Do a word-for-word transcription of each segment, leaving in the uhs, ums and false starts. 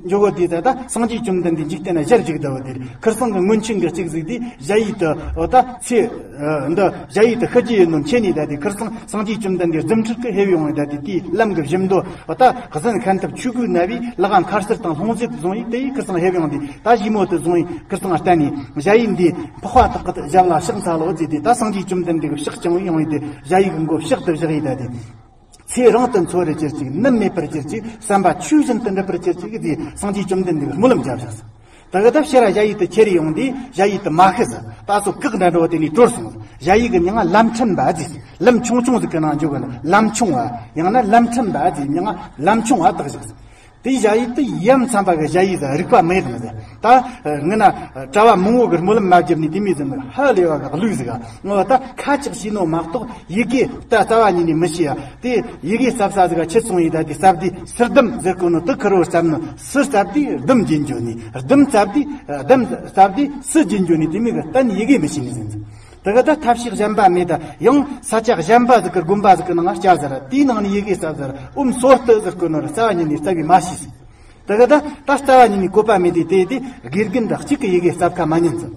འཇོག་གོ་དེ་ད་ད་སངས་རྒྱས་བཅོམ་ལྡན་འདས་འཇིག་རྟེན་ན་ཞལ་བཞུགས་ད་བ་དེ་ཁིར་སང་གི་མངོན་ཆེན་གྱི་གཅིག་གཟིགས་དེ་ཞ་ཡི་དུ་འོ་ད་ཚེ་འདི་ཞ་ཡི་དུ་ཤི་རྒྱུ་ཡིན་ནོ་མཁྱེན་ནས་ད་དེ་ཁིར་སང་སངས་རྒྱས་བཅོམ་ལྡན་འདས་རྫུ་འཕྲུལ་གྱིས་ཕེབས་ཡོང་བའི་ད་དེ་དེའི་ལམ་གྱི་བཞི་མདོ་འོ་ད་གཟན་ཁན་ཐབས་ཆོས་གོས་ན་བའི་ལག་མཁར་གསིལ་དང་ལྷུང་བཟེད་བཟུང་ཡིས་དེ་ཡིས་ཁིར་སང་ཕེབས་ཡོང་དེ་ད་ཞི་མོ་དུ་བཟུང་ཡིས་ཁིར་སང་བསྟན་ནས་ཞ་ཡི་འདི་འཕགས་པ་དག་གི་ཞབས་ལ་ཕྱག་འཚལ་ལོ་ཟེར་དེ་ད་སངས་རྒྱས་བཅོམ་ལྡན་འདས་ཀྱི་ཕྱག་བརྐྱངས་ཡོང་བའི་དེ་ཞ་ཡི་གི་མགོ་ཕྱག་ཏུ་བཞག་ཡིས་ད་དེ། ཚེ་རིང་དུ་འཚོ་བར་གྱུར་ཅིག་ནད་མེད་པར་གྱུར་ཅིག་བསམ་པ་ཆོས་བཞིན་དུ་འགྲུབ་པར་གྱུར་ཅིག་ཟེར་སངས་རྒྱས་བཅོམ་ལྡན་འདས་ཀྱིས་སྨོན་ལམ་བརྒྱབ་བཞག་ཟེར། ད་གི་ད་ཕྱིར་ར་ཞ་ཡི་དུ་ཁྱེར་ཡོང་དུས་ཞ་ཡི་དུ་མ་ཤི་ཟེར། ད་སོ་བཀག་འདྲ་འགྲོ་དེ་ནས་གྲོལ་སོང་ཟེར། ཞ་ཡི་གི་མྱིང་ང་ལམ་ཕྲན་པ་ཟེར། ལམ་ཆུང་ཆུང་ཟིག་གི་ནང་འཇོག་གི་ལམ་ཆུང་བ། ཡང་ན་ལམ་ཕྲན་པ་ཟེར་མྱིང་ང་ལམ་ཆུང་བ་བཏགས་བཞག་ཟེར། དེ་ཞ་ཡི་དུ་ཡ་མཚན་པ་གི་ཞ་ཡི་ཟེར་རིག་པ་མེད་དང་ཟེར། ད་ངི་ན་གྲྭ་བ་མང་བོ་གི་སྨོན་ལམ་མ་བརྒྱབ་ནས་དེ་མི་ཟེར་ནི་ཧ་ལས་བ་གི་ལུག་ཟིག་ག་ངོ་ད་ཁ་ཅིག་ཤེས་ནོ་མ་གཏོགས་ཡི་གེ་ད་རྩ་བ་ཉིད་ནས་མི་ཤེས་ཡ། དེ་ཡི་གེ་རྩབ་ས་ཟིག་ག་ཁྱེར་སོང་ཡི་ད་དེ་རྩབ་དེ་སིར་སྡུམ་ཟེར་གོ་ནོ་དུ་ཁུར་བོར་རྩབ་ནོ་སིར་རྩབ་དེ་སྡུམ་རྒྱུན་འཇོ་ནི་སྡུམ་རྩབ་དེ་སྡུམ་རྩབ་དེ་སིར་རྒྱུན་འཇོ་ནི་དེ་མི་གི་གཏན་ཡི་གེ་མི་ཤེས་ནི་ཟིན་ཟིན། དེ་གི་ད་ཐབས་ཤེས་གཞན་པ་མེད་ད་ཡང་ས་ཆ་གཞན་པ་ཟིག་གི་དགོན་པ་ཟིག་གི་ནང་སྐྱ་ཟེར་དེའི་ནང་ནས་ཡི་གེ་རྩབ་ཟེར་ཨུམ་སོར་ཏི་ཟེར་གོ་ནོ་ར་རྩ་བ་ཉིད་ནས་རྩབ་བི་མ་ཤེས་ཟིན། དེ་གི་ད་ད་རྩ་བ་ཉིད་ནས་བཀོད་པ་མེད་དེ་དེ་དེ་དགེ་རྒན་ད་གཅིག་གི་ཡི་གེ་རྩབ་ཁ་མ་ཉན་ཟིན།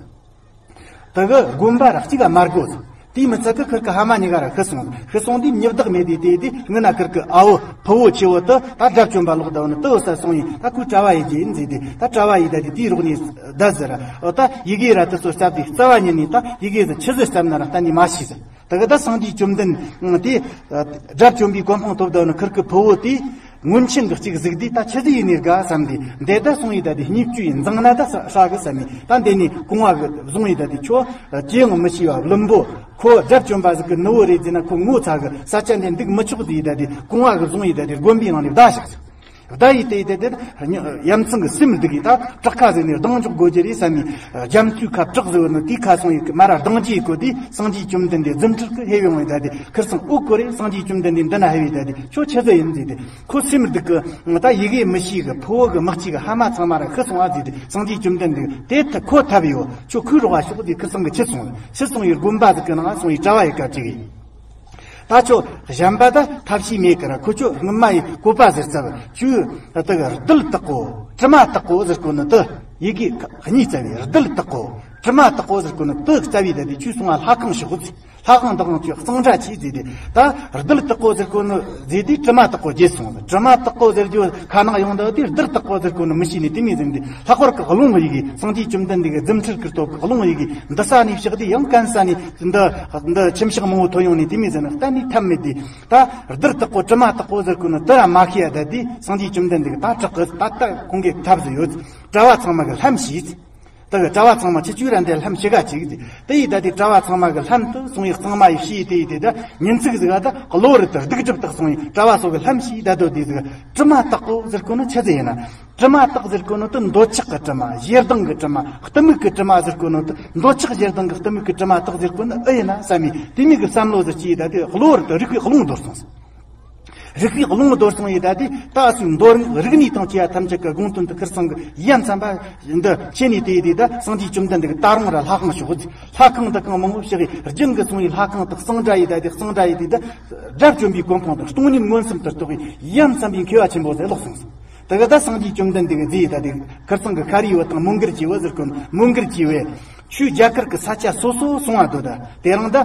དེ་གི་དགོན་པ་ར་གཅིག་ག་མ་དགོས་ཟིན། དེའི་མི་ཚད་གི་ཁིར་གི་ཕ་མ་གཉིས་ཀ་ར་ཤི་སོང་། ཤི་སོང་དུས་མྱི་བདག་མེད་དེ་དེ་དེ་ངི་ན་ཁིར་གི་ཨ་བོ་ཕུ་བོ་ཆེ་བོ་དུ་ད་དགྲ་བཅོམ་པ་ལོག་ད་བ་ནི་དུ་བོ་ས་སོང་ཡིན། ད་ཁོའི་གྲྭ་བ་ཡི་རྗེས་ཡིན་ཟེར་དེ་ད་གྲྭ་བ་ཡི་ད་དེ་དེའི་རོགས་ནས་ད་ཟེར་ར་ཨོ་ད་ཡི་གེ་ར་དུ་ཚོ་རྩབ་དེ་རྩ་བ་ཉིད་ནས་ད་ཡི་གེ་ཟེར་ཆི་ཟེར་རྩབ་ན་ར་གཏན་ནས་མ་ཤེས་ཟེར། དེ་གི་ད་སངས་རྒྱས་བཅོམ་ལྡན་དེ་དགྲ་བཅོམ་པའི་གོ་འཕང་ཐོབ་ད་བ་ནི་ཁིར་གི་ཕུ་བོ་དེ། སྔོན་ཆད་འདི་གཅིག་གཟིགས་དུས་ད་ཆི་ཟིག་ཡིན་ནི་དགའ་བསམ་དུས་འདི་ད་སོང་ཡི་ད་དེ་སྙིགས་བཅུ་ཡིན་འཛིང་ན་ད་ཧྲ་གི་བསམ་ཡི་ད་འདི་ནི་གོང་བ་གི་བཟུང་ཡི་ད་དེ་ཁྱོ་ཅི་ཡང་མི་ཤེས་བ་བླུན་པོ་ཁོ་དགྲ་བཅོམ་པ་ཟིག་གི་ནུ་བོ་རེད་ཟེར་ན་ཁོ་ངོ་ཚ་གི་ས་ཆ་འདི་འདུག་མི་ཆོག་དེ་ཡི་ད་དེ་གོང་བ་གི་བཟུང་ཡི་ད་དེ་དགོན་པའི་ནང་ནས་བདའ་བཞག་ཟིག་བདའ་ཡི་དེ་ཡི་ད་དེ་ཡ་མཚན་གི་སེམས་སྡུག་གི་ད་བྲག་ཁ་ཟིག་ནས་སྡང་འཇོག་དགོས་རྒྱུ་རེད་བསམ་ཡི་རྒྱ་མཚོའི་ཁ་བྲག་ཟིག་ནི་དེའི་ཁ་སོང་ཡི་མ་ར་སྡང་རྒྱུ་ཡི་གོ་དེ་སངས་རྒྱས་བཅོམ་ལྡན་འདས་རྫུ་འཕྲུལ་གི་ཧེ་ཡོང་ཡི་ད་དེ་ཁིར་སང་ཨོ་གོ་རེད། སངས་རྒྱས་བཅོམ་ལྡན་འདས་འདི་ན་ཧེ་བི་ད་དེ་ཁྱོ་ཆི་ཟིག་ཡིན་ཟེར་དེ། ཁོ་སེམས་སྡུག་གི་ད་ཡི་གེ་མི་ཤེས་གི་ཕུ་བོ་གི་དམག་ཅིག་གི་ཕ་མ་ཚང་མ་ར་ཤི་སོང་བ་ཟེར་དེ་སངས་རྒྱས་བཅོམ་ལྡན་འདས་དེ་ད་ཁོ་ཐབས་ཡོད་ཁྱོ་ཁོའི་རོགས་ཤོག་དེ་ཁིར་སང་གི་ཁྱི་སོང་ཁྱི་སོང་ཡི་དགོན་པ་ཟིག་གི་ནང་སོང་ཡི་གྲྭ་བ་ཡི་སྐབས་ཅིག་ཡིན། ད་ཁྱོ་གཞན་པ་ད་ཐབས་ཤེས་མེད་གི་ར་ཁོ་ཁྱོ་སྔོན་མ་ཡི་བཀོད་པ་ཟེར་ཚབ་ཁྱོའི་ད་གི་རྡུལ་དག་གོ་དྲི་མ་དག་གོ་ཟེར་གོ་ནི་དུ་ཡི་གེ་གཉིས་རྩ་བའི་རྡུལ་དག་གོ་དྲི་མ་དག་གོ་ཟེར་གོ་ནི་དུ་རྩ་བའི་ད་དེ་ཁྱོའི་སོང་བ་ལྷ་ཁང་ཤོག་ཟེར། ལྷ་ཁང་དག་ཁྱོད་གཙང་སྦྲ་བྱས་ཟེར་ཏེ། ད་རྡུལ་དག་གོ་ཟེར་གོ་ནི་ཟེར་དུས་དྲི་མ་དག་གོ་བརྗེད་སོང་། དྲི་མ་དག་གོ་ཟེར་རྒྱུ་ཁ་ནང་ཡོང་འདུག་དེ་རྡུལ་དག་གོ་ཟེར་གོ་ནི་མི་ཤེས་ནི་དེ་མི་ཟིན་ཏེ་ལྷག་པར་གི་རླུང་གི་ཡི་གེ་སངས་རྒྱས་བཅོམ་ལྡན་འདས་ཀྱི་རྫུ་འཕྲུལ་གྱི་སྟོབས་ཀྱི་རླུང་གི་ཡི་གེ་འདི་ས་ནས་ཕྱག་དེ་ཡང་གན་ས་ནས་འདི་འདི་ཁྱིམ་ཤག་མང་བོ་ཐོན་ཡོང་ནི་དེ་མི་ཟིན་གཏན་ནས་ཐབས་མེད་དེ། ད་རྡུལ་དག་གོ་དྲི་མ་དག་གོ་ཟེར་གོ་ནི་དེ་ར་མ་ཤེས་ཡ་ད་དེ་སངས་རྒྱས་བཅོམ་ལྡན་འདས་ཀྱི་ད་དྲག་གི་ད་ལྟ་ཁོང་གི་ཐབས་ཟིག་ཡོད། གྲྭ་བ་ཚང་མ་གི་ལྷམ་ཞིག་ད་གི་གྲྭ་བ་ཚང་མ་ཁྱི་ཆོས་ར་འདི་ལྷམ་ཞི་ག་ཅིག་དེ་ཡི་ད་དེ་གྲྭ་བ་ཚང་མ་གི་ལྷམ་དུ་སོང་ཡི་གཙང་མ་ཡི་ཕྱི་ཡི་དེ་ཡི་དེ་ད་ཉིན་ཚིག་ཟིག་ག་ད་གློ་རུ་དུ་སྡིག་སྒྲིབ་དག་སོང་ཡི་གྲྭ་བ་སོ་གི་ལྷམ་ཞིག་ད་དོ་དེ་ཟིག་དྲི་མ་དག་གོ་ཟེར་གོ་ནོ་ཆི་ཟིག་ཡིན་ན། དྲི་མ་དག་ཟེར་གོ་ནོ་དུ་འདོད་ཆགས་གི་དྲི་མ་ཞེ་སྡང་གི་དྲི་མ་གཏི་མུག་གི་དྲི་མ་ཟེར་གོ་ནོ་དུ་འདོད་ཆགས་ཞེ་སྡང་གི་གཏི་མུག་གི་དྲི་མ་དག་ཟེར་གོ་ནོ་ཨེ་ཡིན་ན་བསམ་མི་དེ་མིག་གི་བསམ་བློ་ཟེར་ཅི་ཡི་ད་དེ་གློ་རུ་དུ་རིག་པའི་རླུང་འདོར་སོང་ཟིག་རིག་པའི་རླུང་རྡོལ་སོང་ཡི་ད་དེ་ད་སུའི་མདོ་རིག་གནས་དང་བཅས་པ་ཐམས་ཅད་ཀྱི་དགོངས་དོན་དུ་ཁིར་ཚང་གི་ཡ་མཚན་པ་འདི་ཆེ་ནས་དེ་ཡི་དེ་ད་སངས་རྒྱས་བཅོམ་ལྡན་འདས་ཀྱི་ད་རུང་ར་ལྷ་ཁང་ཞོག་ལྷ་ཁང་འདི་གང་མང་པོ་ཞིག་གི་རྒྱུན་གྱི་སོང་ཡི་ལྷ་ཁང་དུ་གཙང་སྦྲ་ཡི་ད་དེ་གཙང་སྦྲ་ཡི་དེ་ད་དགྲ་བཅོམ་པའི་གོ་འཕང་དང་སྟོང་ཉིད་མངོན་སུམ་དུ་རྟོགས་ཡི་ཡ་མཚན་པའི་མཁས་པ་ཆེན་པོ་ཟེར་ལོག་སོང་ཟིག་དེ་གི་ད་སངས་རྒྱས་བཅོམ་ལྡན་འདས་ཀྱི་རྗེ་ཡི་ད་དེ་ཁིར་ཚང་གི་ཤཱ་རིའི་བུ་དང་མོའུ་འགལ་གྱི་བུ་ཟེར་གོ་ནོ་མོའུ་འགལ་གྱི་བུ། ཆོས་རྒྱ་གར་གྱི་ས་ཆ་སོ་སོ་སོང་བ་འདུག་ད་དེ་རིང་ད་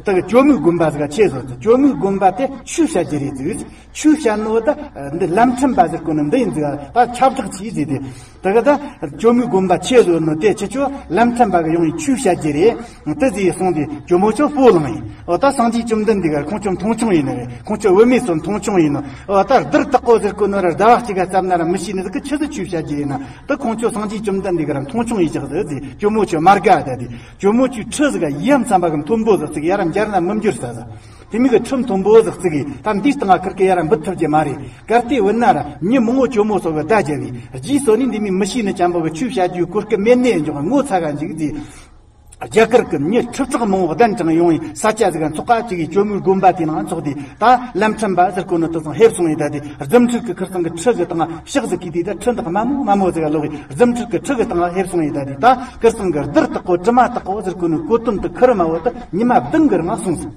ད་གི་ཇོ་མོའི་དགོན་པ་ཟིག་ཆེ་བཟོ་ཟིག་ཇོ་མོའི་དགོན་པ་དེ་ཆོས་བཤད་རྒྱུ་རེད་ཟིག་ཆོས་བཤད་ནོ་ད་འདི་ལམ་ཁྲིམས་པ་ཟེར་གོ་ནི་འདི་ཡིན་ཟིག་ད་ཁྱབ་བསྒྲགས་བྱས་ཟིག་དེ་ད་གི་ད་ཇོ་མོའི་དགོན་པ་ཆེ་བཟོ་ནོ་དེ་ཁྱེད་ཆོ་ལམ་ཁྲིམས་པ་གི་ཡོང་ཡི་ཆོས་བཤད་རྒྱུ་རེད། དེ་ཟིག་སོང་དེ་ཇོ་མོ་ཆོ་སྤོ་ལངས་ཡིན། འོ་ད་སངས་རྒྱས་བཅོམ་ལྡན་འདས་ག་ཁོང་ཆོ་མཐོང་ཆུང་ཡིན་ནི་རེད། ཁོང་ཆོ་བུད་མེད་ཚོ་མཐོང་ཆུང་ཡིན་ནོ། འོ་ད་རྡུལ་དག་གོ་ཟེར་གོ་ནོ་ར་ཟླ་བ་གཅིག་ག་བསམ་ན་ར་མི་ཤེས་ནི་ཟིག་གི་ཆི་ཟིག་ཆོས་བཤད་རྒྱུ་ཡིན་ན། ད་ཁོང་ཆོ་སངས་རྒྱས་བཅོམ་ལྡན་འདས་ག་ར་མཐོང་ཆུང་ཡིན་ཅག་ཟེར་ཟེར་ཇོ་མོ་ཆོས་མ་དགའ་ད་དེ། ཇོ་མོ་ཆོས་ཁྲི་ཟིག་ག་ཡ་མཚན་པ་གི་མཐོན་པོ་ཟིག་བརྩིགས་ཡ་ར་འབྱར་ན་མི་འབྱོར་ས་ཟིག་དེ་མིག་གི་ཁྲི་མཐོན་པོ་ཟིག་བརྩིགས་ཡི་ད་འདིའི་སྟེང་ང་ཁིར་གི་ཡ་ར་འབུད་ཐུབ་རྒྱུ་མ་རེད། གལ་ཏེ་བུད་ན་ར་མྱི་མང་བོ་ཇོ་མོ་སོགས་གི་བརྡ་རྒྱབ་བི་རྗེས་སོ་ནི་འདི་མི་མི་ཤེས་ནི་ཅན་པོ་གི་ཆོས་བཤད་རྒྱུའི་གོ་སྐབས་མེད་ནས་འཇོག་ངོ་ཚ་ག་འཇིག་ཟིག་རྒྱ་གར་གྱི་མྱི་ཁྲི་ཕྲག་མང་བོ་གདན་དྲངས་ཡོང་བའི་ས་ཆ་ཟིག་ག་འཚོགས་ཀ་ཅིག་གིས་ཇོ་མོའི་དགོན་པ་དེ་ནང་འཚོགས་ཏེ་ད་ལམ་ཁྲིམས་པ་ཟེར་གོ་ནོ་དེ་ཚང་ཕེབས་སོང་ཡི་ད་དེ་རྫུ་འཕྲུལ་གྱི་ཁིར་ཚང་གི་ཁྲི་གི་སྟེང་ཕྱག་ཟིག་གིས་དེ་ད་ཁྲི་འདག་དམའ་མོ་དམའ་མོ་ཟིག་ག་ལོག་གི་རྫུ་འཕྲུལ་གྱི་ཁྲི་གི་སྟེང་ཕེབས་སོང་ཡི་ད་དེ་ད་ཁིར་ཚང་གི་རྡུལ་དག་གོ་དྲི་མ་དག་གོ་ཟེར་གོ་ནོ་གོ་དོན་དེ་ཁིར་མ་བོ་ད་ཉི་མ་བདུན་གི་རིང་སོང་ཟིག་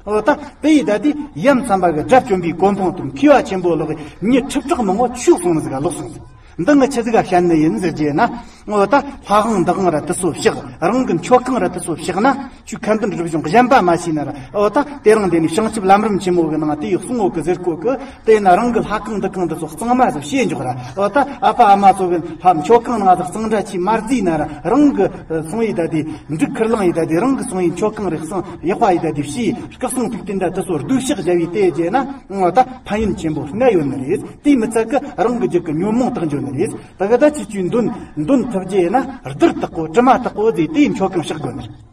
འོ་ད་དེ་ཡི་ད་དེ་ཡ་མཚན་པ་གི་དགྲ་བཅོམ་པའི་གོ་འཕང་དུ་མཁས་པ་ཆེན་པོ་ལོག་གི་མྱི་ཁྲི་ཕྲག་མང་བོ་ཆོས་གསུང་ནི་ཟིག་ག་ལོག་སོང་ཟིག་འདི་ངས་ཆི་ཟིག་ག་བཤད་ནི་ཡིན་ཟེར་རྒྱུ་ན། འོ་ད་ལྷ་ཁང་འདུ་ཁང་ར་དེ་ཚོ་བཤིག་རང་གི་མཆོད་ཁང་ར་དེ་ཚོ་བཤིག་ན། ཆུ་ཁ་འདོན་སྒྲུབ་སྦྱོང་གཞན་པ་མ་བྱས་ན་ར། འོ་ད་དེ་རིང་འདི་ནས་བྱང་ཆུབ་ལམ་རིམ་ཆེན་མོ་གི་ནང་དེ་ཡི་གསུང་འོག་གི་ཟེར་གོ་གི། དེ་ན་རང་གི་ལྷ་ཁང་འདུ་ཁང་འདི་ཚོ་གཙང་མ་ཟིག་བྱེད་འཇོག་ར། འོ་ད་ཨ་ཕ་ཨ་མ་ཚོ་གི་ལྷ་མཆོད་ཁང་ནང་ཟིག་གཙང་སྦྲ་ཆེ་མ་རྫིས་ན་ར། རང་གི་སོང་ཡི་ད་དེ་འབྲུ་ཁུར་ལང་ཡི་ད་དེ་རང་གི་སོང་ཡི་མཆོད་ཁང་རེ་གསང་ཡག་པ་ཡི་ད་དེ་བྱས་སྐུ་གསུང་ཐུགས་རྟེན་འདྲ་དེ་ཚོ་སྡུག་བཤགས་བྱ་བའི་དེ་རྒྱས་ན། འོ་ད་ཕན་ཡོན་ཆེན་པོ་ལྔ་ཡོད་ནི་རེད། དེ་མི་ཚད་གི་རང་གི་རྒྱུད་ཀྱི་ཉོན་མོངས་དག་འགྱོ་ནི་རེད། ད་གི་ད་ཁྱེད་ཀྱིས་འདོན་འདོན་ཐུབ་རྒྱུ་ཡིན་ན་རྡུལ་དག་གོ་དྲི་མ་དག་གོ་ཟེར་དེའི་མཆོད་ཁང་བཤིག་དགོས་ནི་རེད།